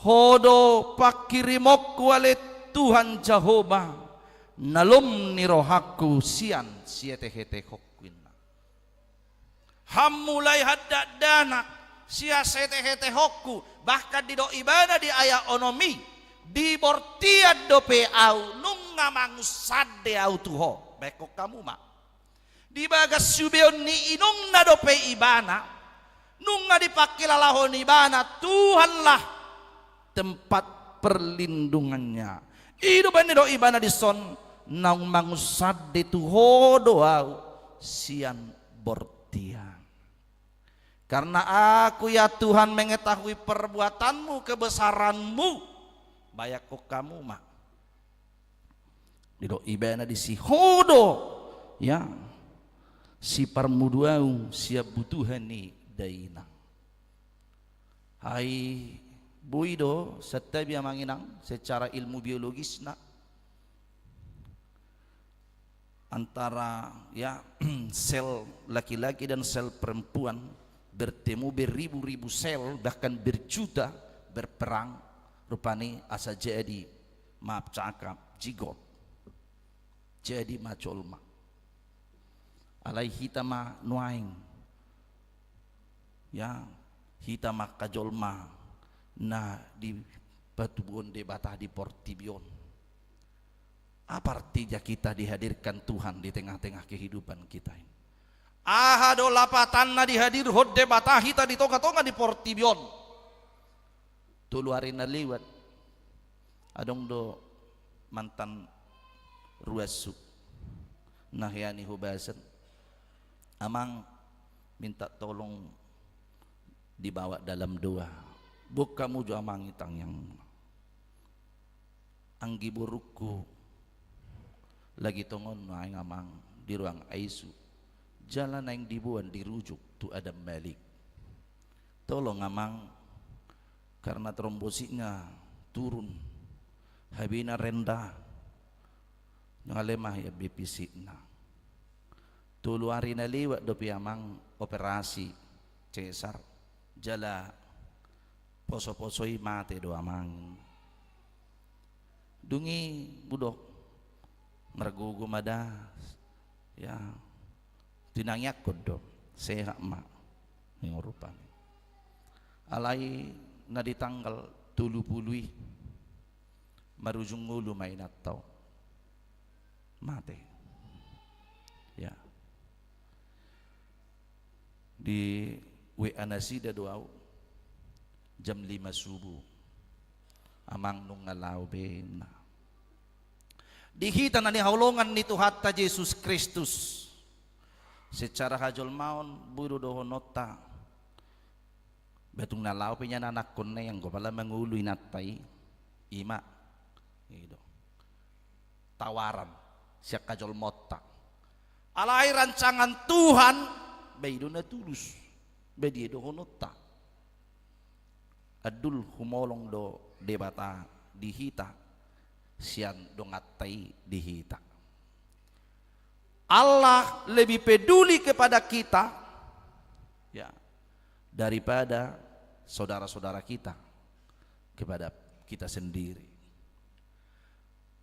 Ho do panghirimonku ale Tuhan Jahowa, na lom ni rohangku sian sihetehetehonku, inna. Hammulai handakdanak sian sihetehetehonku, bahkan didok ibana di ayat onom i, di bortian dope ahu, nunga mangunsande ahu tu Ho. Baen hamu ma. Di bagas siubeon ni inongna dope ibana, nunga dipangkilalahon ibana, Tuhanlah tempat perlindungannya. I do baen na didok ibana dison, naung mangunsande tu Ho do ahu sian bortian. Karena aku, ya Tuhan, mengetahui perbuatanmu, kebesaranmu. Baen hamu ma. Didok ibana disi, Ho do, ya, siparmudu ahu sian butuha ni dainang. Ai boi do, santabi amang inang, secara ilmu biologisna, antara, ya, sel laki-laki dan sel perempuan bertemu beribu-ribu sel, bahkan berjuta, berperang, rupani asa jadi, maaf cakap, jigot. Jadi ma jolma. Alai hita ma nuaeng, ya, hita ma angka jolma na dipatubuhon Debata di portibi on. Apa artinya kita dihadirkan Tuhan di tengah-tengah kehidupan kita ini? Aha do lapatanna dihadirhon Debata hita di tonga-tonga ni portibi on? Tolu ari na liwat, adong do mantan ruashu na hea ni hobasan, Amang, minta tolong dibawa dalam doa. Boan hamu jo, Amang, i tangiang. Anggi borungku, lagi tongon nuaeng, Amang, di ruang I C U. Jala naeng diboan dirujuk tu Adam Malik. Tolong, Amang, karena trombositnya turun, H B-na rendah, nunga lemah ia be fisikna. Tolu ari na liwat dope, Amang, operasi cesar. Jala poso-poso i mate do, Amang. Dung i hudok, margogo ma da, ya, tinangiangkon do, sehat ma. Ninna rupani. Alai na di tanggal tolu pulu i, marujung ngolu ma inanta on. Mate. Ya. Di W A nasida do au, jam lima subuh. Amang, nunga laho be, ninna. Di hita na nihaholongan ni Tuhanta Jesus Kristus, secara hajolmaon boi do dohononta, ba tung na laho pe nian anakkonna i, anggo pala mangolu inanta i, i ma, i do tawaran sian hajolmaonta. Alai rancangan Tuhan, ba i do na tulus, ba dia dohononta. Andul humolong do Debata di hita, sian donganta i di hita. Allah lebih peduli kepada kita, ya, daripada saudara-saudara kita kepada kita sendiri.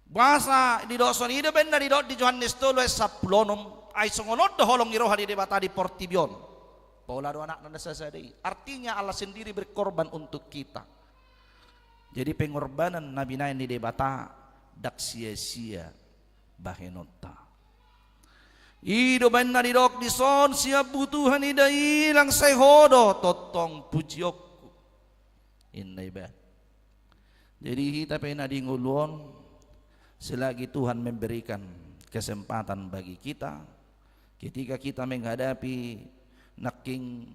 Boasa didok songon i? Didok baen na didok di Johannes tolu ayat sampulu onom, ai songon on do holong ni roha ni Debata di portibi on. Paula do anakna na sasada i. Artinya Allah sendiri berkorban untuk kita. Jadi pengorbanan na binahen ni Debata ndang sia-sia bahenonta. I do umbahen na didok dison, sian butuha ni dainang sai Ho do tongtong pujionku, inna iba. Jadi hita pe na di ngolu on, selagi Tuhan memberikan kesempatan bagi kita, ketika kita menghadapi nangkin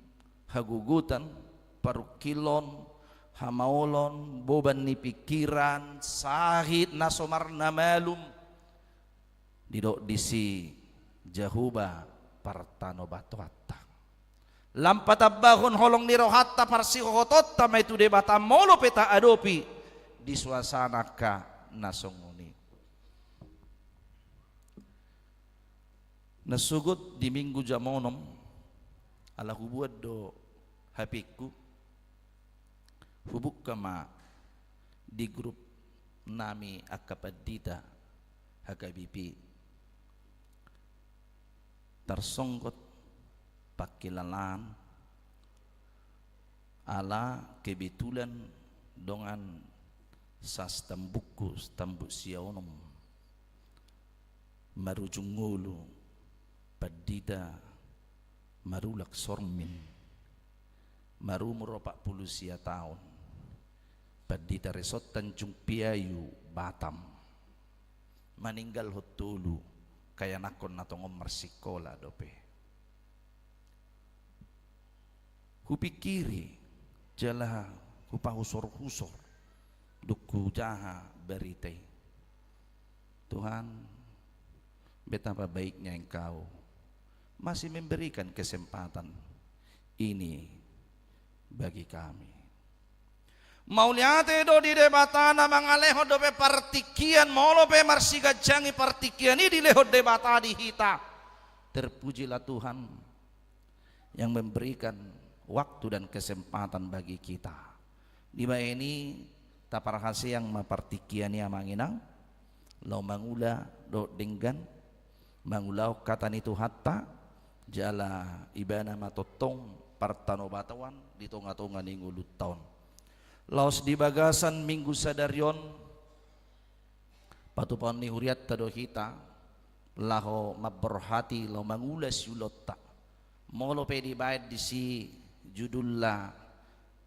hagogotan, parungkilon, hamaolon, boban ni pingkiran, sahit na so marna malum, didok disi Jahowa partanobatoanta. Lam patambahon holong ni rohanta, parsihohotonta ma i tu Debata molo pe taadopi di suasana angka na songon i. Na sogot di Minggu jam onom, ala hubuat do hapengku, hubuka ma di grup nami angka pandita H K B P. Tarsonggot pangkilalaan ala kebetulan dongan sastambukku, stambuk sia onom, marujung ngolu, Pandita Marulak Sormin, marumur opat pulu sia taon, pandita resort Tanjung Piayu, Batam. Maninggalhon tolu kaianakhon na tongon marsikola dope. Hupingkiri jala hupahusor-husor dung hujaha barita i. Tuhan, betapa baiknya Engkau masih memberikan kesempatan ini bagi kami. Mauliate do di Debata na mangalehon dope partingkian, molo pe marsiganjangi partingkian i dilehon Debata di hita. Terpujilah Tuhan yang memberikan waktu dan kesempatan bagi kita. Dibahen i taparhaseang ma partingkian i, amang inang, laho mangula dohot denggan, mangulahon hata ni Tuhanta, jala Ibana ma tongtong partanobatoan di tonga-tonga ni ngolunta on. Laos di bagasan Minggu sadari on, patupahon ni hurianta do hita laho mamborhati, laho mangula siulaonta. Molo pe dibahen disi judulna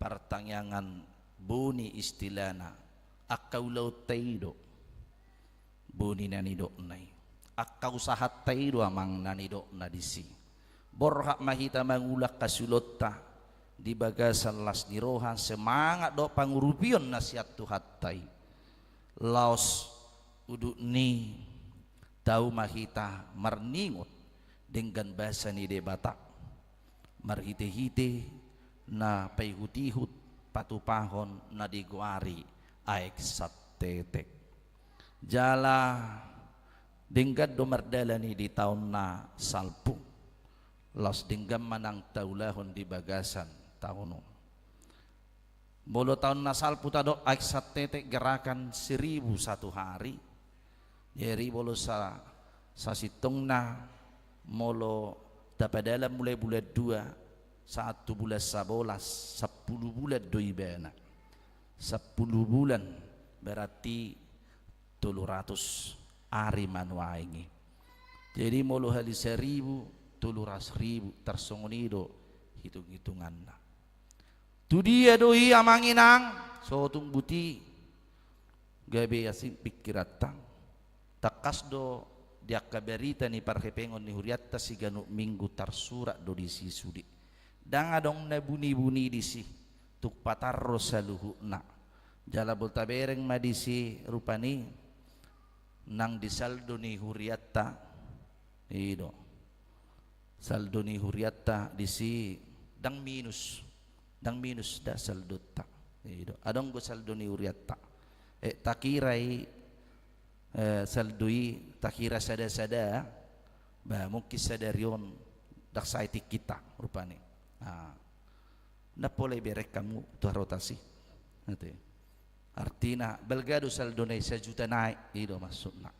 partangiangan boni istilahna, angka ulaonta i do boni na nidokna i. Angka usahanta i do, amang, na nidokna disi. Borhat ma hita mangula angka siulaonta di bagasan las ni roha, semangat dohot pangurupion na sian Tuhanta i. Laos udutna i tau ma hita marningot denggan basa ni Debata marhite-hite na paihut-ihut patupahon na digoari Aek Santetek. Jala denggan do mardalan i di taon na salpu, laos denggan ma nang taulahon di bagasan taon on. Molo taon na salpu tadok Aek Santetek gerakan seribu satu hari. Jadi molo sa-, sasintongna, molo tapadalan mulai bulan dua sahat tu bulan sabolas, sampulu bulan do ibana. Sampulu bulan, berarti tolu ratus ari ma nuaeng i. Jadi molo hali saribu, tolu ratus ribu, tarsongon i do hitung-hitunganna. Tu dia do i, amang inang, so tung buti gabe asing pingkiranta. Tangkas do di angka barita ni parhepengon ni hurianta siganup Minggu tarsurat do disi sude. Ndang adong na buni-buni disi, tung patar do saluhutna. Jala molo tabereng ma disi rupani nang di saldo ni hurianta, i do. Saldo ni hurianta disi ndang minus, ndang minus da saldonta. I do. Adong do saldo ni hurianta. Eh, takira i, eh, saldo i takira sada-sada, ba, mungkin sadari on ndang sae tingkinta rupani. Ah. Ndang pola ibereng hamu tu harotas i. Ate. Artina, balga do saldona i sajuta nai, i do maksudna.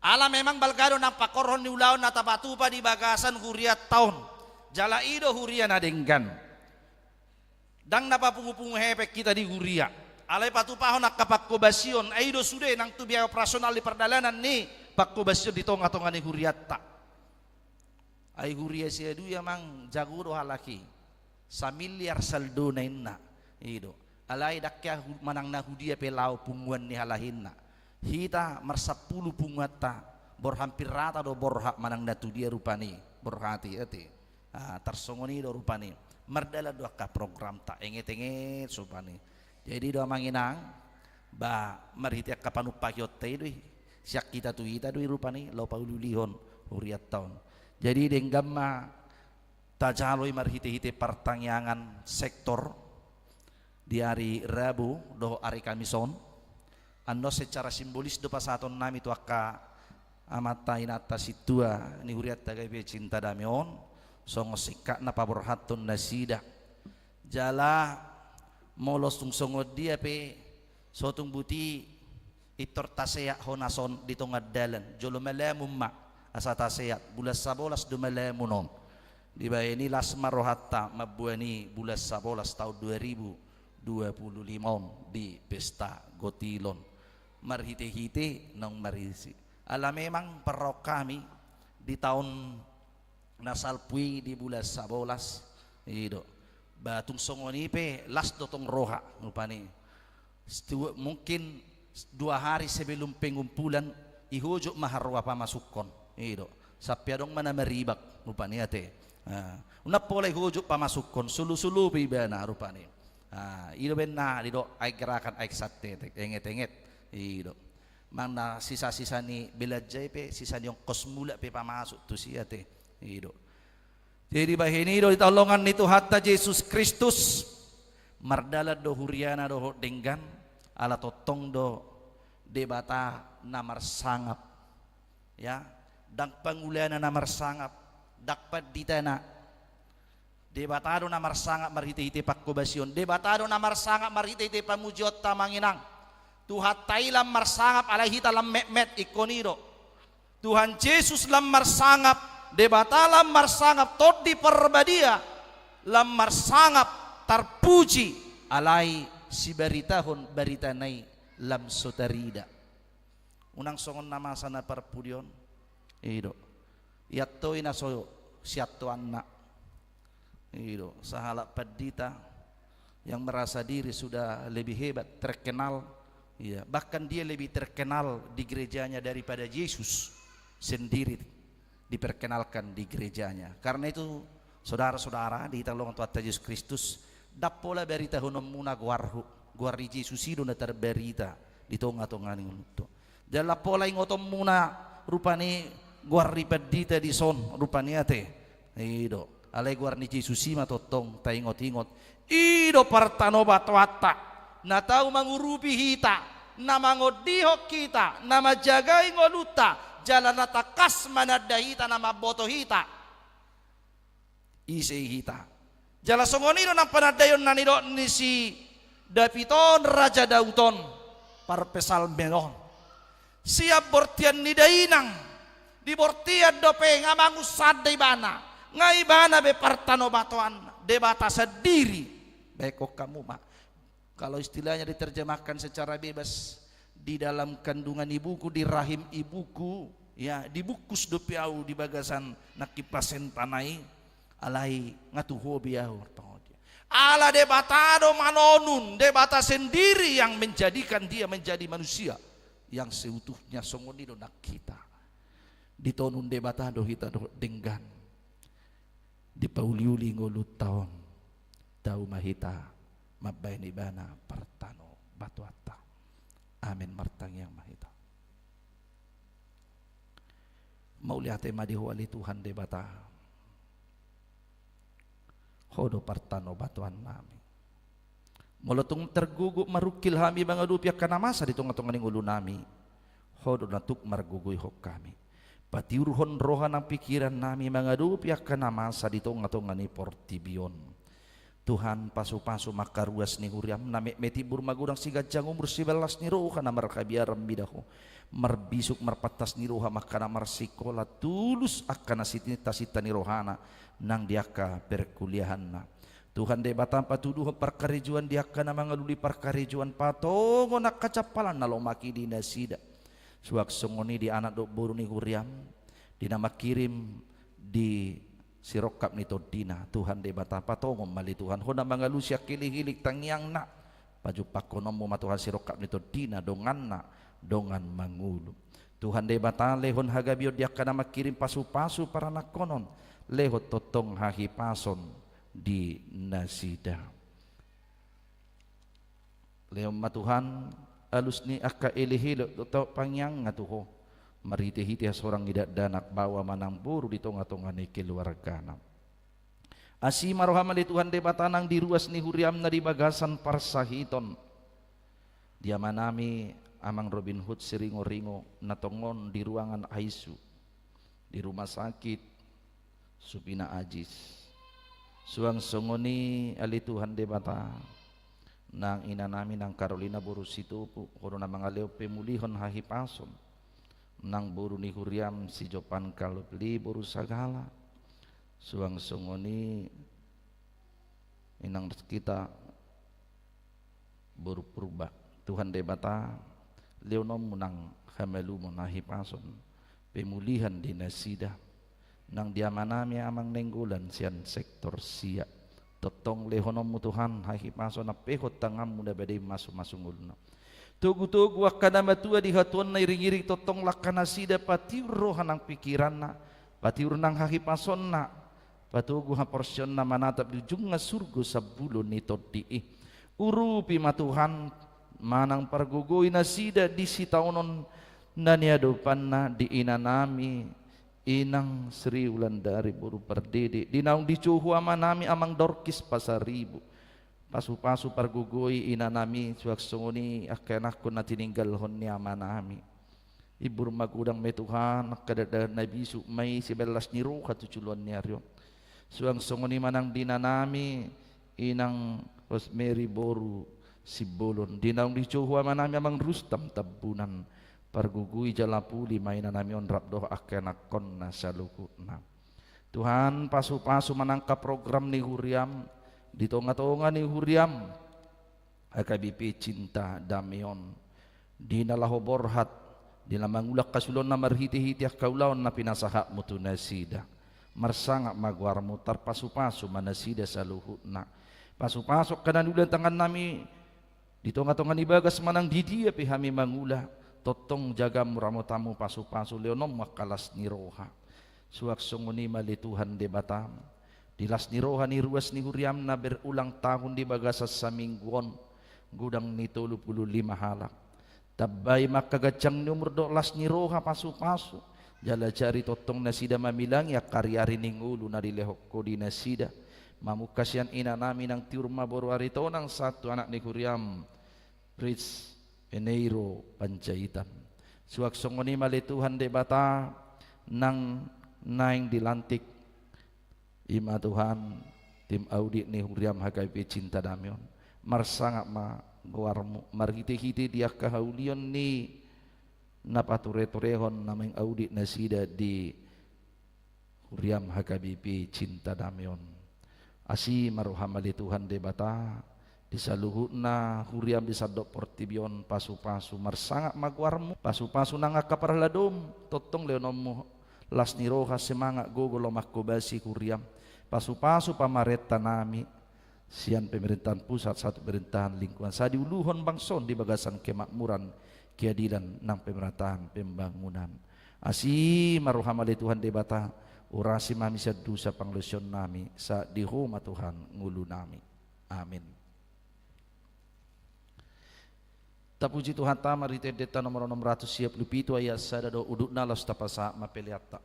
Ala memang balga do nang pangkorhon ni ulaon na tapatupa di bagasan hurianta on. Jala i do huria na denggan. Ndang na papungupungu hepeng hita di huria. Alai patupahon angka pangkobasion, ai i do sude nang tu biaya operasional di pardalanan ni pangkobasion di tongatonga ni hurianta. Ai huria Siaduya, amang, jago do halak i. Samiliar saldona inna. I do. Alai ndang hea hu-, manang na hudia pe laho punguan ni halak i inna. Hita marsampulu punguanta, borhat, hampir rata do borhat manang na tudia rupani, borhat i, ate. Ah, tarsongon i do rupani. Mardalan do angka programta, engetenget so rupani. Jadi do, amang inang, ba marhite angka panumpahionta i do i. Sian hita tu hita do i rupani, laho pauliulihon hurianta on. Jadi denggan ma tajalo i marhitehite partangiangan sektor di ari Rabu dohot ari Kamis on. Annon secara simbolis do pasahatonnami tu angka amanta inanta sintua ni hurianta H K B P Cinta Damai on, songon singkatna paborhathon nasida. Jala molo tung songon dia pe, so tung boti, pintor taseat hona son di tonga dalan, jolo malamun ma, asa taseat, bulan sabolas do malamun on. Dibahen i las ma rohanta mamboan i bulan sabolas taon dua ribu dua puluh lima on di pesta gotilon. Marhitehite naung marisi. Ala memang parrohahon hami di taon na salpu i di bulan sabolas, i do. Ba tung songon i pe las do tong roha, rupani. Stu-, mungkin dua hari sebelum pengumpulan, ihojok ma haroa pamasukkon, i do. Sampe adong ma na maribak, rupani, ate. Ah, unang pola ihojok pamasukkon, solusolu pe ibana, rupani. Ah, i do umbahen na didok aek gerakan, aek santetek, engetenget, i do. Manang na sisasisa ni belanja i pe, sisa ni ongkos mulak pe pamasuk tusi, ate. I do. Jadi bahen i do di taon longan ni Tuhanta Jesus Kristus, mardalan do huriana dohot denggan, ala tongtong do Debata na marsangap. Ya, ndang pangulana na marsangap, ndang panditana. Debata do na marsangap marhitehite pangkobasion. Debata do na marsangap marhitehite pamujionta, amang inang. Tuhanta i lam marsangap, alai hita lam metmet, ingkon i do. Tuhan Jesus lam marsangap, Debata lam marsangap, Tondi Parbadia lam marsangap, tarpuji, alai sibaritahon baritana i lam so tarida. Unang songon na masa na parpudi on. I do. Iantoi na so siantoanna. I do. Sahalak pandita yang merasa diri sudah lebih hebat, terkenal. Iya, bahkan dia lebih terkenal di gerejanya daripada Yesus sendiri diperkenalkan di gerejanya. Karena itu, saudara-saudara, di hita longan Tuhanta Jesus Kristus, ndang pola baritahononmuna goarhu, goar ni Jesus i do na tarbarita di tongatonga ni ngolunta. Jala pola ingotonmuna rupani goar ni pandita dison rupani, ate. I do. Alai goar ni Jesus i ma tongtong taingotingot. I do partanobatoanta, na tau mangurupi hita, na mangondihon hita, na manjagai ngolunta, jala na tangkas mananda hita, na mamboto hita. Ise hita. Jala songon i do nang panandaion na nidok ni si David on, Raja Daud on, parpsalmen on. Sian bortian ni dainang, di bortian dope nga mangunsanda ibana, nga ibana be partanobatoanna, Debata sandiri. Baen hamu ma. Kalau istilahnya diterjemahkan secara bebas, di dalam kandungan ibuku, di rahim ibuku, ya, dibungkus dope au di bagasan nangkin plasentana i, alai nga tu ho be au marpangodia. Ala Debata do manonun, Debata sendiri yang menjadikan dia menjadi manusia yang seutuhnya, songon i do nang hita. Ditonun Debata do hita dohot denggan. Dipauliuli ngolunta on, tau ma hita mambaen ibana partanobatoanta. Amen. Martangiang ma hita. Mauliate ma di Ho ale Tuhan Debata. Ho do partanobatoannami. Molo tung targogo marungkil hami mangadopi angka na masa di tongatonga ni ngolunami, Ho do na tuk margogoihon hami. Patiurhon roha nang pingkirannami mangadopi angka na masa di tongatonga ni portibi on. Tuhan, pasupasu ma angka ruas ni huriam, na metmet timbur magodang, siganjang umur, siballas ni roha, na marhabiaran mida Ho. Marbisuk marpantas ni roha ma angka na marsikola, tulus angka na sitinta sinta ni rohana nang di angka perkuliahanna. Tuhan Debata, patuduhon parkarejoan di angka na mangalului parkarejoan, patongon angka jampalan na lomak i di nasida. Suang songon i di anak dohot boru ni huriaM, di na mangkirim, di sirongkap ni tondina. Tuhan Debata, patongon ma ale Tuhan, Ho na mangalusi angka hilihili tangiangna. PajumpangkononMu ma Tuhan sirongkap ni tondina, donganna, dongan mangolu. Tuhan Debata, lehon hagabeon di angka na mangkirim pasupasu paranakhonon, lehon tongtong hahipason di nasida. Lehon ma Tuhan alus ni angka elehele dohot tangiangna tu Ho, marhitehite hasorang ni dakdanak, baoa manang boru di tongatonga ni keluargana. Asi ma rohaM ale Tuhan Debata nang di ruas ni huriaM na di bagasan parsahiton. Di amanami Amang Robin Hood Siringoringo na tongon di ruangan I C U, di rumah sakit Supina Ajis. Suang songon i ale Tuhan Debata, nang inanami nang Karolina boru Sitopu, Ho do na mangalehon pemulihon hahipason, nang boru ni huriaM si Jopan Kalopli boru Sagala. Suang songon i inang Rizkita boru Purba. Tuhan Debata, lehononMu nang hamalumon, hahipason, pemulihan di nasida. Nang di amanami Amang Nainggolan sian sektor sia, tongtong lehononMu Tuhan hahipason, ampehon tanganMu na badia i mamasu-masu ngoluna. Togutogu angka na matua di hatuaonna, iringiring tongtong langka nasida, patiur roha nang pikiranna, patiur nang hahipasonna, patogu haporseaonna manatap di ujungna surgo sambulo ni tondi i. Urupi ma Tuhan manang pargogoi nasida di sitaonon na niadopanna, di inanami Inang Sri Wulandari boru Pardede, di naung dijou amanami Amang Dorkis Pasaribu. Pasupasu pargogoi inanami, suang songon i angka ianakhon na tininggalhon ni amanami. Ibur magodang ma i Tuhan angka dakdanak na bisuk ma i sibaen las ni roha tu joloan ni ari on. Suang songon i manang di inanami Inang Rosemary boru Simbolon, di naung dijou amanami Amang Rustam Tambunan. Pargogoi jala puli ma inanami on rap dohot angka ianakhonna saluhutna. Tuhan, pasupasu ma nang angka program ni huriaM, di tongatonga ni huriaM H K B P Cinta Damai on, di na laho borhat, di na mangula angka suhutna marhitehite angka ulaon na pinasahatMu tu nasida. Marsangap ma goarMu, tarpasupasu ma nasida saluhutna. Pasupasu angka na niula ni tangannami, di tongatonga ni bagas manang di dia pe hami mangula, tongtong jagaMu, ramotanMu, pasupasu, lehononMu angka las ni roha. Suang songon i ma ale Tuhan Debata, di las ni roha ni ruas ni huriaM na berulang tahun di bagasan saminggu on, godang ni tolu pulu lima halak. Tambai ma angka ganjang ni umur dohot las ni roha, pasupasu, jala ajari tongtong nasida mamilangi angka ariari ni ngolu na dilehon Ho di nasida. Mamungka sian inanami nang tiur ma boru Aritonang sahat tu anak ni huriaM, Prince Peneiro Panjaitan. Suang songon i ma ale Tuhan Debata, nang naeng dilantik i ma Tuhan tim audit ni huriaM H K B P Cinta Damai on. Marsangap ma goarMu, marhitehite di angka haulion ni na patureturehon na mengaudit nasida di huriaM H K B P Cinta Damai on. Asi ma rohaM ale Tuhan Debata, di saluhutna huriaM di sandok portibi on, pasupasu, marsangap ma goarMu, pasupasu nang angka parhaladoM, tongtong lehononMu las ni roha, semangat, gogo, lam manghobasi huriaM. Pasupasu pamarentanami, sian pemerintahan pusat sahat tu pemerintahan lingkungan, sahat diuluhon bangso on di bagasan kemakmuran, keadilan nang pemerataan pembangunan. Asi ma rohaM ale Tuhan Debata, urasi ma hami sian dosa pangalaosionnami, sahat di Ho ma Tuhan ngolunami. Amin. Tapuji Tuhanta, marhite endenta nomor onom ratus sia pulu pitu ayat sada dohot udutna, laos tapasahat ma peleanta.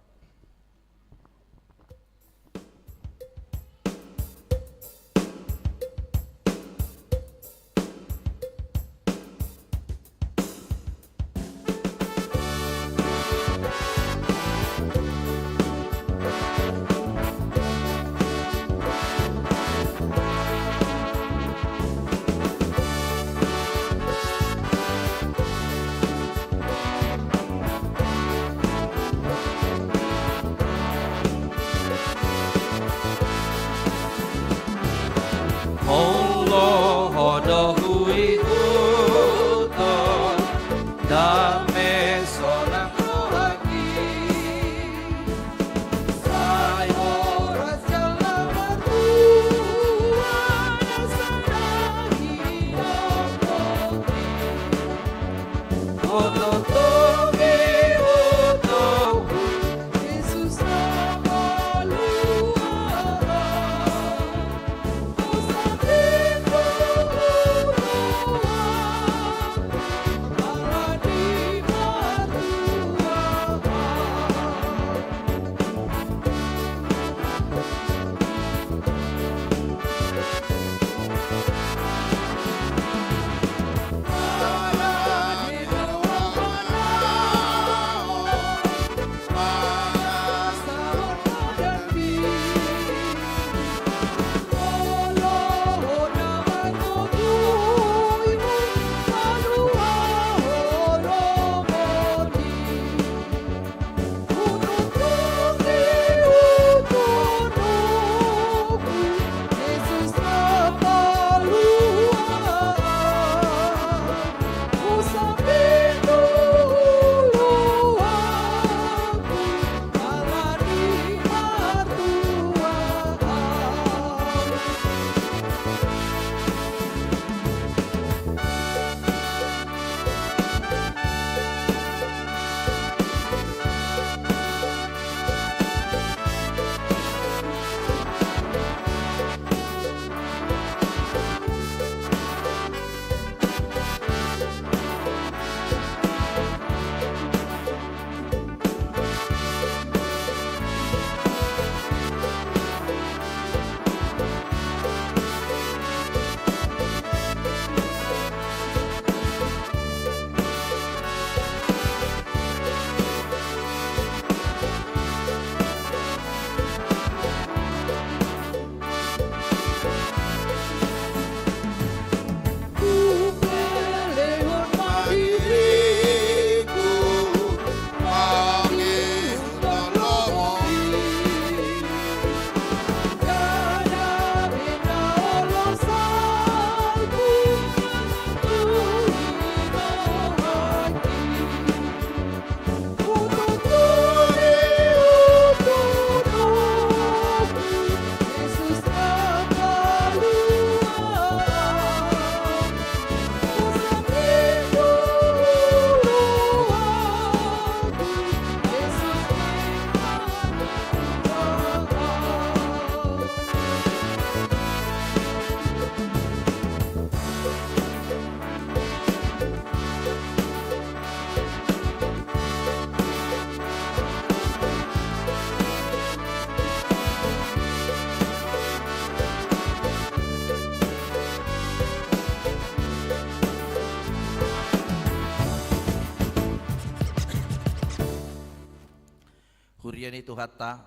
Huria ni Tuhanta,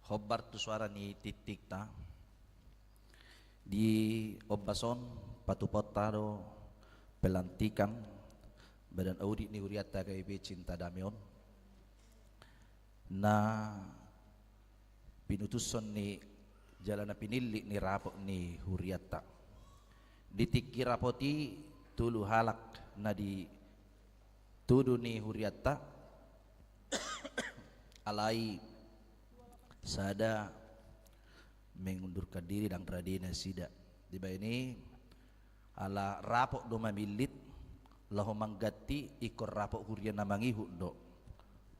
hombar tu soara ni tingtingta. Di ombas on patupaonta do pelantikan badan audit ni hurianta H K B P Cinta Damai on, na pinutuson ni jala na pinillit ni rapot ni hurianta. Di tingki rapot i tolu halak na ditudu ni hurianta, alai sada mengundurkan diri, ndang rade nasida. Dibahen i, ala rapot do mamillit, laho mangganti, ingkon rapot huria na mangihut do.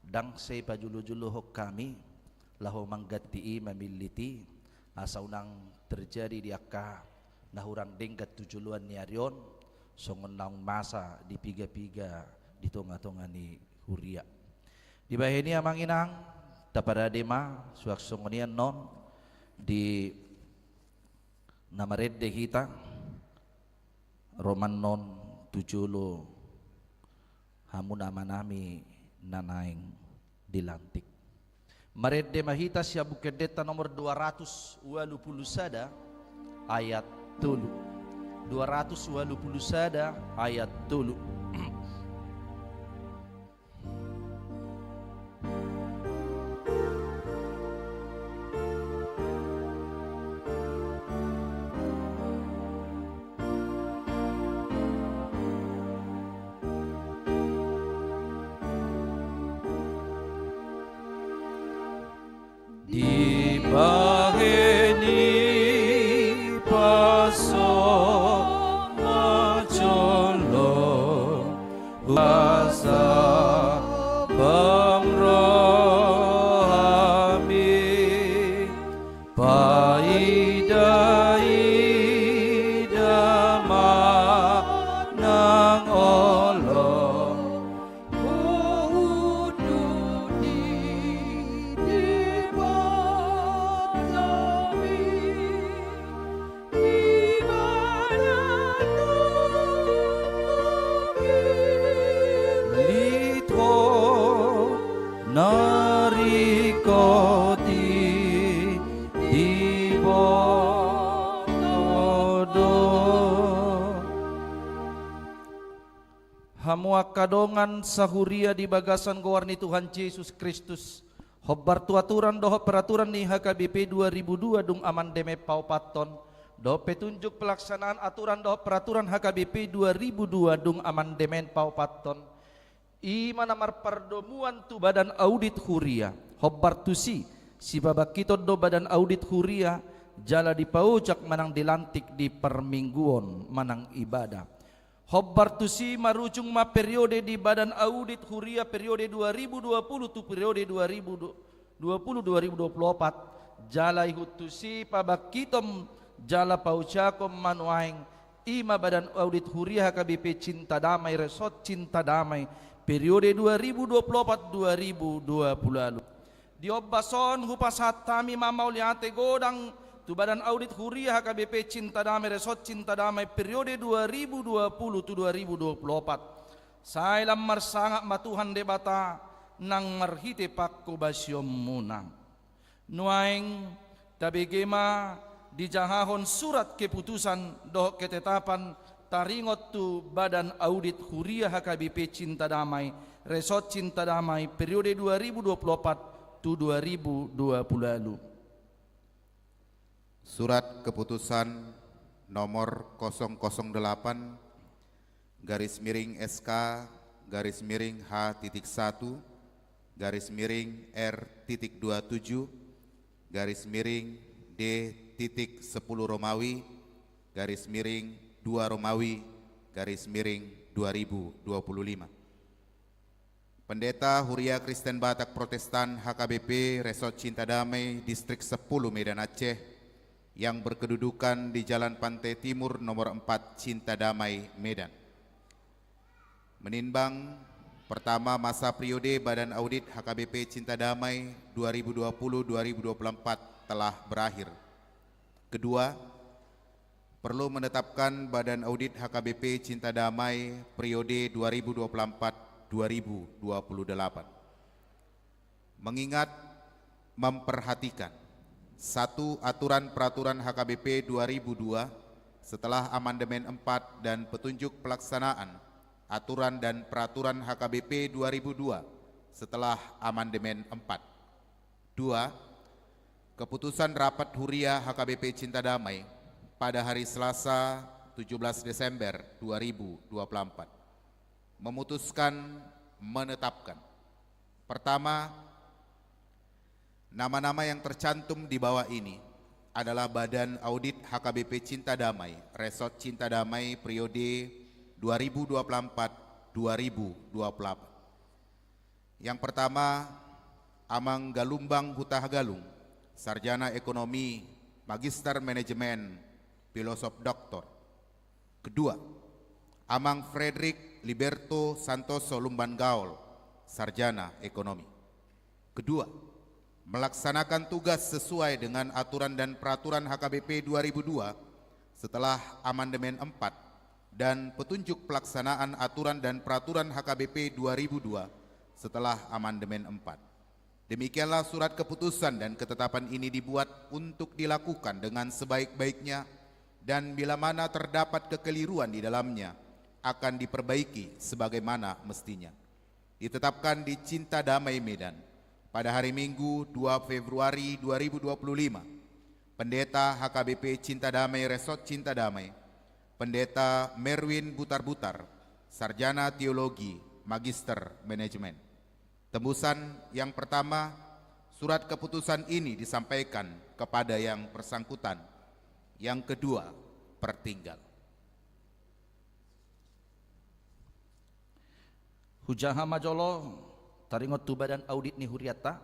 Ndang sai pajolo-jolohon hami laho mangganti i, mamillit i, asa unang terjadi di angka na hurang denggan tu joloan ni ari on, songon naung masa di piga-piga di tonga-tonga ni huria. Dibahen i, amang inang, taparade ma suang songon i annon di na marende hita, ro ma annon tu jolo hamu na amanami na naeng dilantik. Marende ma hita sian Buku Endenta nomor dua ratus ualu pulu sada ayat tolu. Dua ratus ualu pulu sada ayat tolu. Dibahen i pasohot ma jolo huasa bam rohami, paida-ida manang olo. Lito na ringkot i diboto do. Hamu angka dongan sahuria di bagasan goar ni Tuhan Jesus Kristus, hombar tu aturan dohot peraturan ni H K B P dua ribu dua dung amandemen paopathon, dohot petunjuk pelaksanaan aturan dohot peraturan H K B P dua ribu dua dung amandemen paopathon, i ma na marpardomuan tu badan audit huria, hombar tusi, sipabangkiton do badan audit huria, jala dipaojak manang dilantik di parmingguon manang ibadah. Hombar tusi marujung ma periode di badan audit huria periode dua ribu dua puluh tu periode dua ribu dua puluh dua ribu dua puluh opat, jala ihut tusi pabangkiton jala paojakon ma nuaeng, i ma badan audit huria H K B P Cinta Damai, Resort Cinta Damai, periode dua ribu dua puluh opat dua ribu dua puluh ualu. Di ombas on hupasahat hami ma mauliate godang tu badan audit huria H K B P Cinta Damai, Resort Cinta Damai, periode dua ribu dua puluh tu dua ribu dua puluh opat. Sai lam marsangap ma Tuhan Debata nang marhite panghobasionmuna. Nuaeng tabege ma dijahahon surat keputusan dohot ketetapan taringot tu badan audit huria H K B P Cinta Damai, Resort Cinta Damai, periode dua ribu dua puluh opat tu dua ribu dua puluh ualu. Surat keputusan nomor kosong kosong delapan garis miring S K garis miring H titik satu garis miring R titik dua tujuh garis miring D titik sepuluh Romawi garis miring dua Romawi garis miring dua ribu dua puluh lima. Pendeta Huria Kristen Batak Protestan H K B P Resort Cinta Damai Distrik sepuluh Medan Aceh yang berkedudukan di Jalan Pantai Timur nomor empat Cinta Damai, Medan. Menimbang, pertama, masa periode Badan Audit H K B P Cinta Damai dua ribu dua puluh dua ribu dua puluh empat telah berakhir. Kedua, perlu menetapkan Badan Audit H K B P Cinta Damai periode dua ribu dua puluh empat dua ribu dua puluh delapan. Mengingat, memperhatikan, satu, aturan peraturan H K B P dua ribu dua setelah amandemen empat dan petunjuk pelaksanaan aturan dan peraturan H K B P dua ribu dua setelah amandemen empat. Dua, keputusan rapat Huria H K B P Cinta Damai pada hari Selasa, tujuh belas Desember dua ribu dua puluh empat, memutuskan, menetapkan: pertama, nama-nama yang tercantum di bawah ini adalah Badan Audit H K B P Cinta Damai, Resort Cinta Damai periode dua ribu dua puluh empat dua ribu dua puluh delapan. Yang pertama, Amang Galumbang Hutagalung, Sarjana Ekonomi, Magister Manajemen, Filosof Doktor. Kedua, Amang Frederick Liberto Santoso Lumban Gaol, Sarjana Ekonomi. Kedua, melaksanakan tugas sesuai dengan aturan dan peraturan H K B P dua ribu dua setelah amandemen empat dan petunjuk pelaksanaan aturan dan peraturan H K B P dua ribu dua setelah amandemen empat. Demikianlah surat keputusan dan ketetapan ini dibuat untuk dilakukan dengan sebaik-baiknya, dan bila mana terdapat kekeliruan di dalamnya, akan diperbaiki sebagaimana mestinya. Ditetapkan di Cinta Damai, Medan, pada hari Minggu, dua Februari dua ribu dua puluh lima. Pendeta H K B P Cinta Damai, Resort Cinta Damai, Pendeta Merwin Butarbutar, Sarjana Teologi, Magister Manajemen. Tembusan yang pertama, surat keputusan ini disampaikan kepada yang bersangkutan. Yang kedua, pertinggal. Hujaha ma jolo taringot tu Badan Audit ni hurianta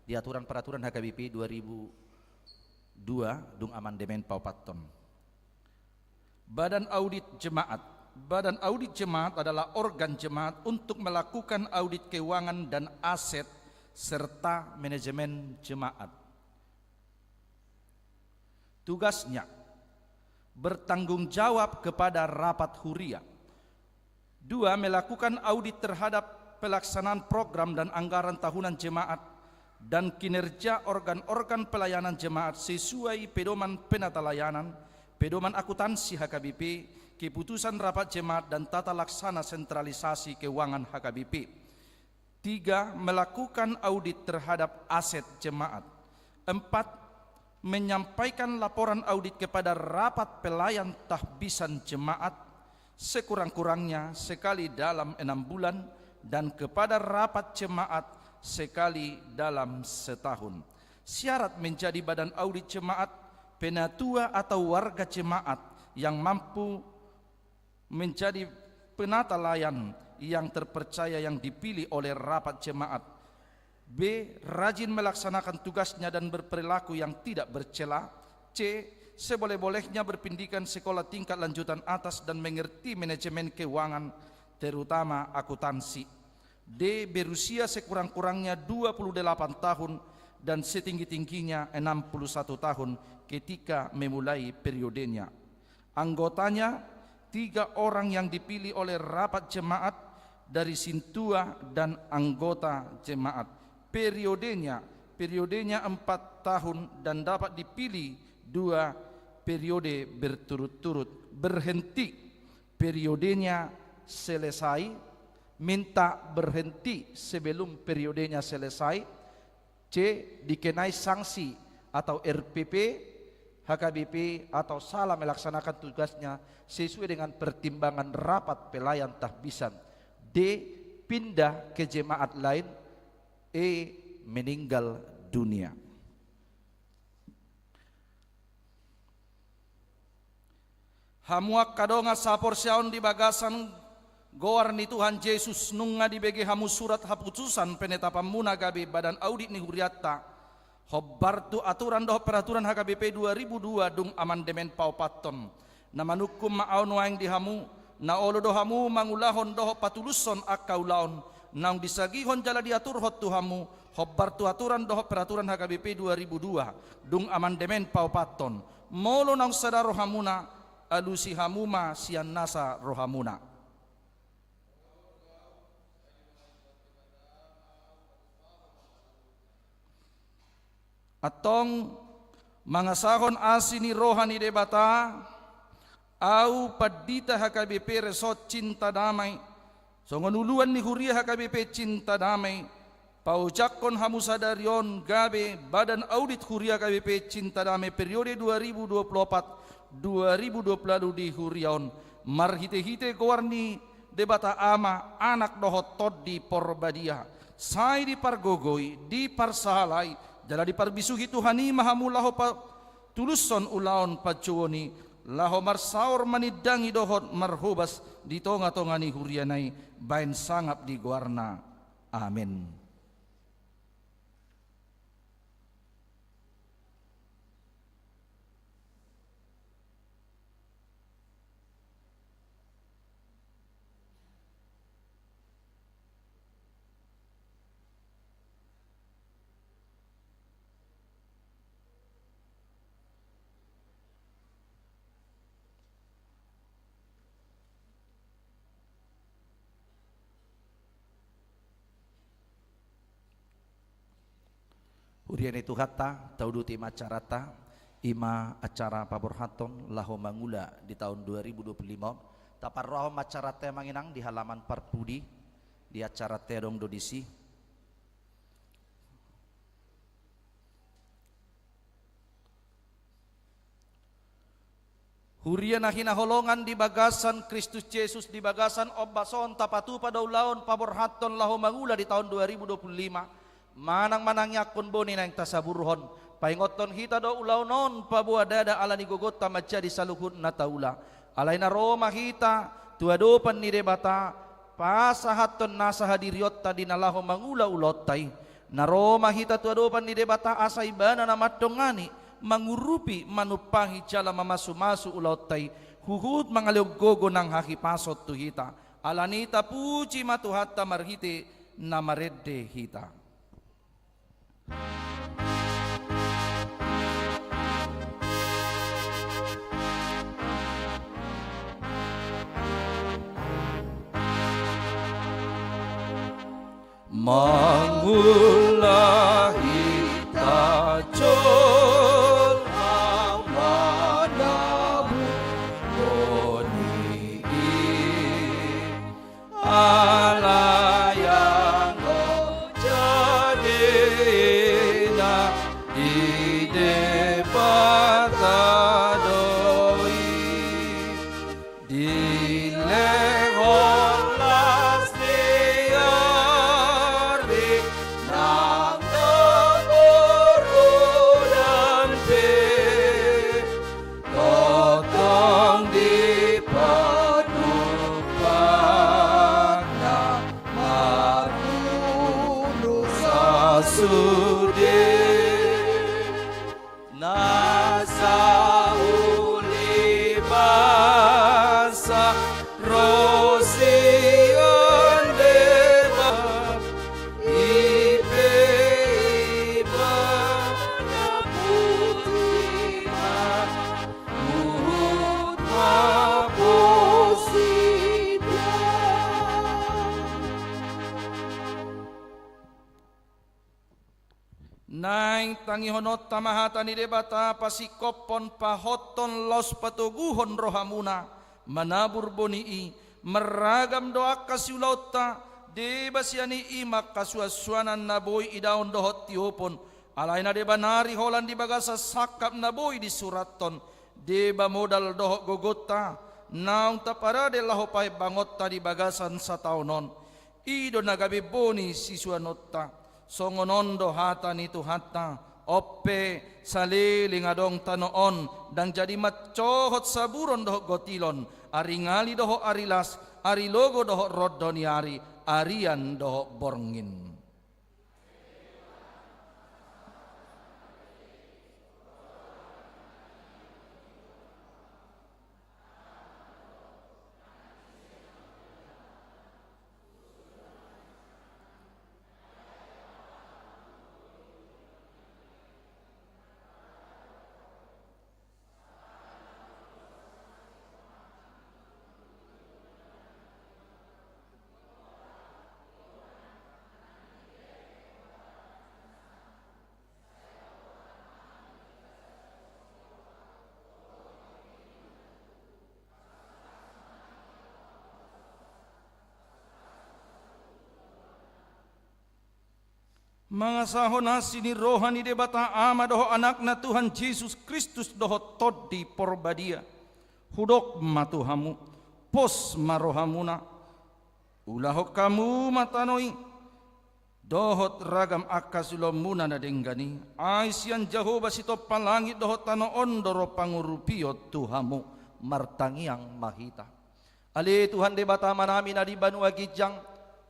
di aturan peraturan H K B P dua ribu dua dung amandemen paopathon. Badan Audit Jemaat. Badan Audit Jemaat adalah organ jemaat untuk melakukan audit keuangan dan aset serta manajemen jemaat. Tugasnya: bertanggung jawab kepada rapat huria. Dua, melakukan audit terhadap pelaksanaan program dan anggaran tahunan jemaat dan kinerja organ-organ pelayanan jemaat sesuai pedoman penata layanan, pedoman akuntansi H K B P, keputusan rapat jemaat dan tata laksana sentralisasi keuangan H K B P. Tiga, melakukan audit terhadap aset jemaat. Empat, menyampaikan laporan audit kepada rapat pelayan tahbisan jemaat sekurang-kurangnya sekali dalam enam bulan dan kepada rapat jemaat sekali dalam setahun. Syarat menjadi badan audit jemaat: penatua atau warga jemaat yang mampu menjadi penata layan yang terpercaya yang dipilih oleh rapat jemaat. B, rajin melaksanakan tugasnya dan berperilaku yang tidak bercela. C, seboleh-bolehnya berpendidikan sekolah tingkat lanjutan atas dan mengerti manajemen keuangan, terutama akuntansi. D, berusia sekurang-kurangnya dua puluh delapan tahun dan setinggi-tingginya enam puluh satu tahun ketika memulai periodenya. Anggotanya, tiga orang yang dipilih oleh rapat jemaat dari sintua dan anggota jemaat. Periodenya, periodenya empat tahun dan dapat dipilih dua periode berturut-turut. Berhenti, periodenya selesai, minta berhenti sebelum periodenya selesai. C, dikenai sanksi atau R P P, H K B P, atau salah melaksanakan tugasnya sesuai dengan pertimbangan rapat pelayan tahbisan. D, pindah ke jemaat lain. E, meninggal dunia. Hamu angka dongan sahaporseaon di bagasan goar ni Tuhan Jesus, nunga dibege hamu surat haputusan penetapanmuna gabe badan audit ni hurianta, hombar tu aturan dohot peraturan H K B P dua ribu dua dung amandemen paopathon. Na manungkun ma ahu nuaeng di hamu, na olo do hamu mangulahon dohot patulushon angka ulaon naung disagihon jala diaturhon tu hamu, hombar tu aturan dohot peraturan H K B P dua ribu dua, dung amandemen paopathon. Molo naung sada rohamuna, alusi hamu ma sian nasa rohamuna. Antong mangasahon asi ni roha ni Debata, ahu pandita H K B P Resort Cinta Damai, songon uluan ni huria H K B P Cinta Damai, paojakhon hamu sadari on gabe badan audit huria H K B P Cinta Damai periode dua ribu dua puluh opat dua ribu dua puluh ualu di huria on, marhitehite goar ni Debata Ama, Anak dohot Tondi Porbadia, sai dipargogoi, diparsahalai, jala diparbisuhi Tuhan i ma hamu laho patulushon ulaon panjouon i, laho marsaor manindangi dohot marhobas di tongatonga ni huriana i, baen sangap di goarna. Amen. Huria ni Tuhanta, tauduti ma acaranta. I ma acara paborhathon laho mangula di taon dua ribu dua puluh lima on. Taparrohahon ma acaranta, amang inang, di halaman parpudi, di acaranta adong do disi. Huria na hinaholongan di bagasan Kristus Jesus, di bagasan ombas on tapatupa do ulaon paborhathon laho mangula di taon dua ribu dua puluh lima. Manang manangiangkon boni naeng tasaburhon, paingothon hita do ulaon on paboa ndada ala ni gogonta manjadi saluhut na taula. Alai na ro ma hita tu adopan ni Debata, pasahathon nasa hadirionta di na laho mangula ulaonta i. Na ro ma hita tu adopan ni Debata asa Ibana na mandongani, mangurupi, manumpangi jala mamasumasu ulaonta i, huhut mangalehon gogo nang hahipason tu hita. Alani i tapuji ma Tuhanta marhite na marende hita. Mangula hita jolma manabur boni i, alai anggo jadina di Debata do i. Dilehon las ni ari nang na magodang pe, tongtong dipanumpang na marhunung sasude. Na sauli basa ro sian Debata, i pe Ibana puji ma huhut ma posida. Naeng tangihononta ma hata ni Debata, pasingkophon, pahothon, laos patoguhon rohamuna, manabur boni i, marragam do angka siulaonta, deba sian i i ma angka suansuanan na boi idaon dohot tiopon, alai na deba nari holan di bagasan sangkap na boi disurathon, deba modal dohot gogonta, naung taparade laho paimbangonta di bagasan sataon on. I do na gabe boni sisuanonta. Songon on do hata ni Tuhanta, on pe saleleng adong tano on, ndang jadi mansohot saburon dohot gotilon, ari ngali dohot ari las, ari logo dohot rondo ni ari, arian dohot borngin. Mangasahon asi ni roha ni Debata Ama dohot Anakna Tuhan Jesus Kristus dohot Tondi Porbadia, hudok ma tu hamu, pos ma rohamuna, ulahon hamu ma tano i, dohot ragam angka siulaonmuna na denggan i. Ai sian Jahowa sitompa langit dohot tano on do ro pangurupion tu hamu. Martangiang ma hita. Ale Tuhan Debata Amanami na di banua ginjang,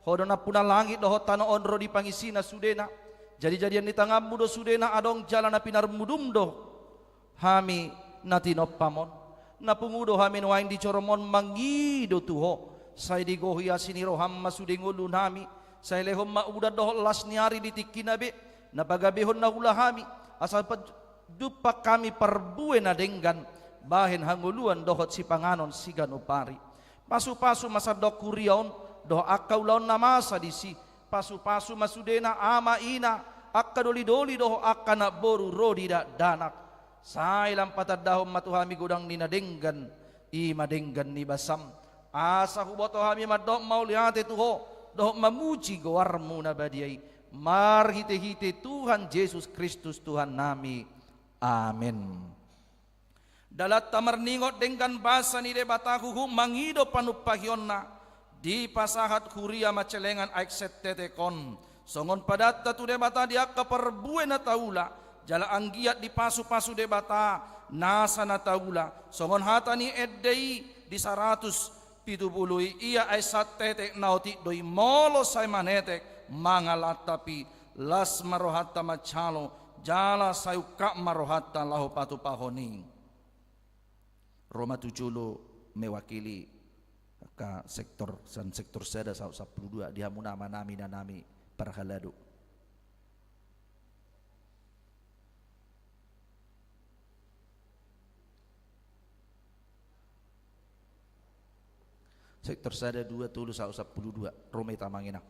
Ho do nampuna langit dohot tano on ro di pangisina sudena. Jadijadian ni tanganmu do sudena adong jala na pinarmudum do hami na tinompam on. Na pungu do hami nuaeng di joroM on mangido tu Ho. Sai digohi asi ni rohaM ma sude ngolunami. Sai lehon ma udan dohot las ni ari di tingkina be, na pagabehon na huula hami, asa pa-, jumpang hami parbue na denggan, bahen hangoluan dohot sipanganon siganup ari. Pasupasu ma sandok huria on, dohot angka ulaon na masa disi. Pasupasu ma sudena ama ina, angka dolidoli dohot angka namboru ro di dakdanak. Sai lam patandahon ma tu hami godang ni na denggan, i ma denggan ni basaM. Asa huboto hami mandok mauliate tu Ho, dohot mamuji goarMu na badia i. Marhitehite Tuhan Jesus Kristus Tuhannami. Amen. Dalanta marningot denggan basa ni Debata huhut mangido panumpahionna, dipasahat huria Macelengan aek satetek on. Songon padanta tu Debata di angka parbue na taula, jala anggiat dipasupasu Debata nasa na taula. Songon hata ni ende i di saratus pitu pulu i, ia aek satetek na otik do i molo sai manetek mangalap, tapi las ma rohanta manjalo, jala sai ungkap ma rohanta laho patupahon i. Ro ma tu jolo mewakili angka sektor, sian sektor sada sahat sampulu dua, di hamu nama nami na nami parhalado. Sektor sada, dua, tolu, sahat sampulu dua, ro ma hita amang inang.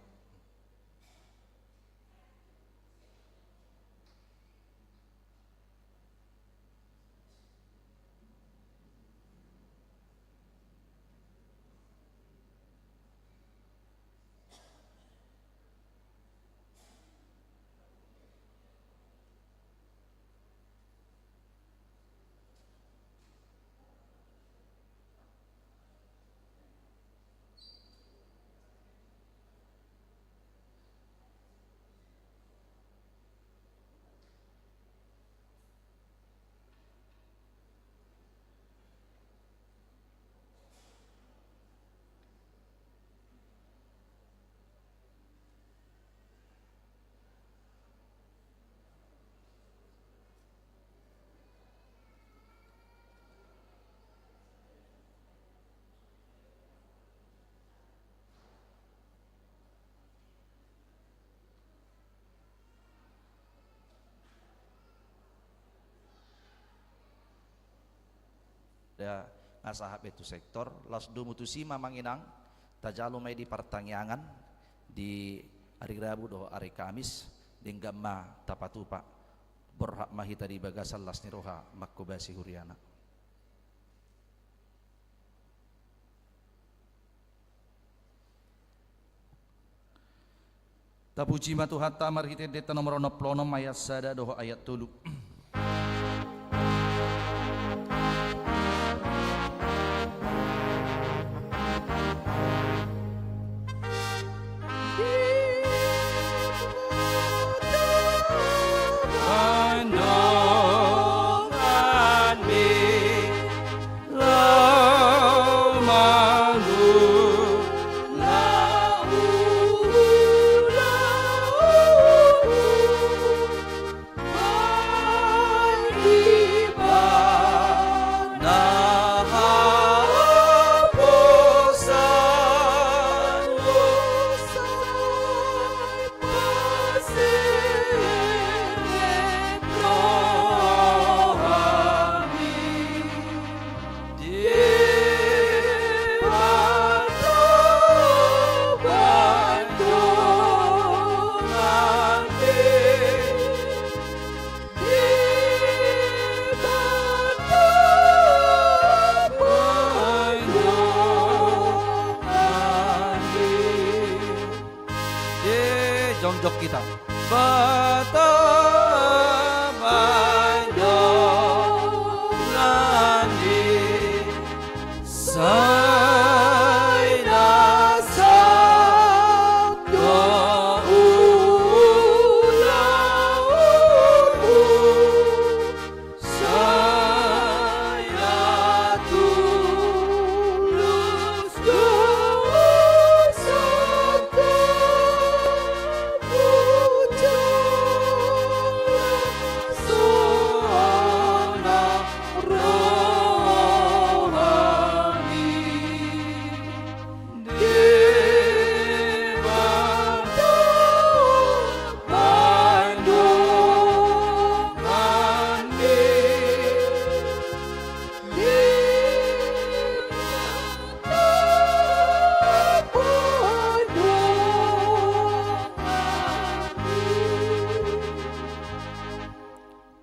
Nunga sahat be tu sektor, laos domu tusi ma amang inang, tajalo ma i di partangiangan di ari Rabu dohot ari Kamis, denggan ma tapatupa, borhat ma hita di bagasan las ni roha manghobasi huriana. Tapuji ma Tuhanta marhite endenta nomor onom pulu onom ayat sada dohot ayat tolu. Tabaidongan i sai na saut do ulaonmu.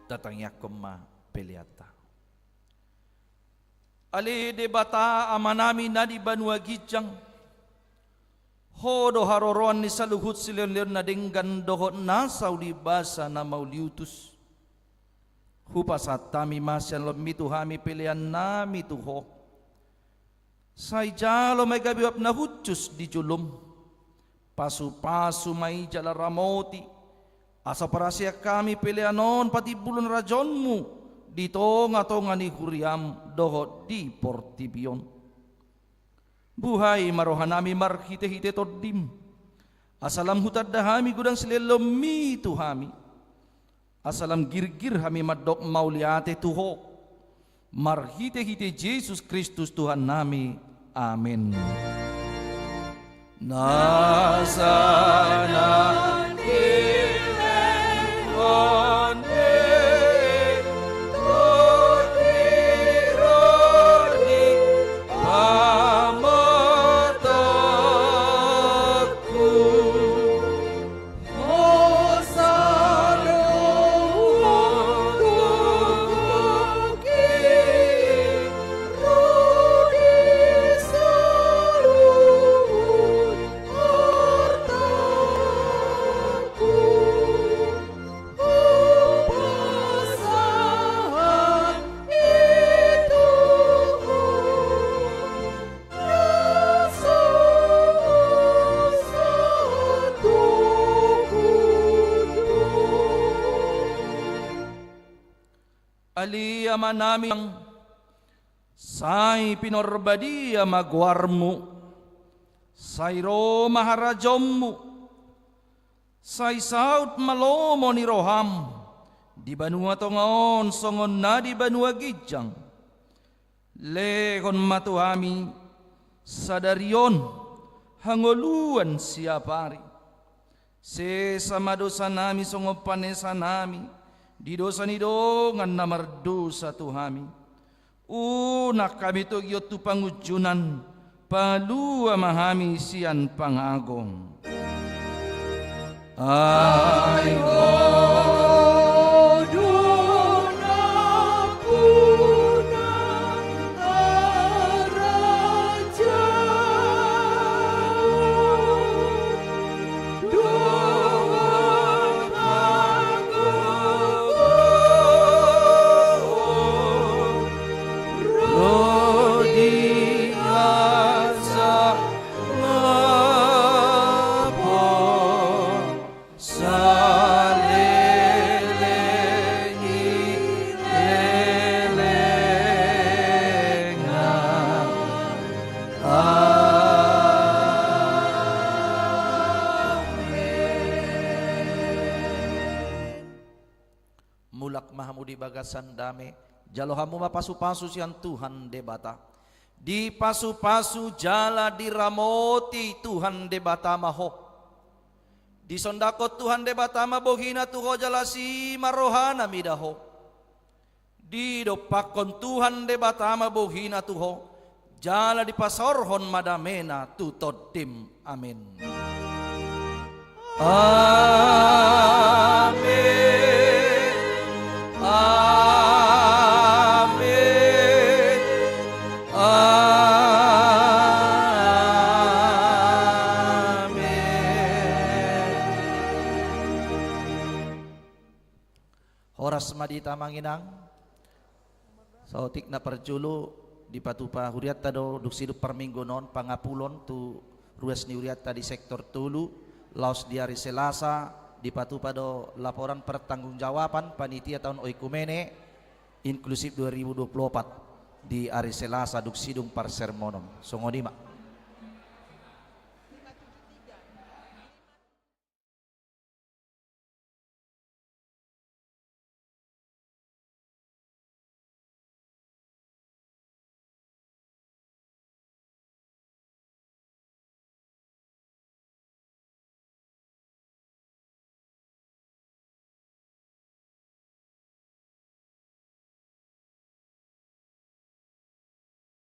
Tatangiangkon ma peleanta. Ale Debata Amanami na di banua ginjang, Ho do haroroan ni saluhut silehonlehon na denggan dohot nasa uli basa na mauliutus. Hupasahat hami ma sian loanMi tu hami peleannami tu Ho. Sai jalo ma i gabe uap na hushus di jolom. Pasupasu ma i jala ramoti, asa parasean hami pelean on patimbulhon harajaonMu di tongatonga ni huriaM dohot di portibi on. Buhai ma rohanami marhitehite TondiM, asa lam hutanda hami godang silehonlehonMi tu hami. Asa lam girgir hami mandok mauliate tu Ho, marhitehite Jesus Kristus Tuhannami. Amen. Nasa na nilehon ni Tondi ro di pamotoonku. Ale Amanami, sai pinarbadia ma goarMu, sai ro ma harajaonMu, sai saut ma lomo ni rohaM di banua tonga on songon na di banua ginjang. Lehon ma tu hami sadari on hangoluan siapari. Sesa ma dosanami songon panesanami di dosa ni dongan na mardosa tu hami. Unang hami togihon tu pangunjunan, palua ma hami sian pangago. Ai Ho do nampunan harajaon dohot hagogoon ro di hasangapon saleleng ni lelengna. Amen. Mulak ma hamu di bagasan dame, jalo hamu ma pasupasu sian Tuhan Debata. Dipasupasu jala diramoti Tuhan Debata ma ho. Disondangkon Tuhan Debata ma bohina tu ho jala asi ma rohana mida ho. Didompakkon Tuhan Debata ma bohina tu ho, jala dipasaorhon ma damena tu tondim. Amen. Amen. Amen. Amen. Horas ma di hita amang inang. Saotik na parjolo dipatupa hurianta do dung sidung parmingguon on pangapulon tu ruas ni hurianta di sektor tolu, laos di ari Selasa dipatupa do laporan pertanggungjawaban panitia taon oikumene inklusif dua ribu dua puluh opat di ari Selasa dung sidung parsermonon. Songon i ma.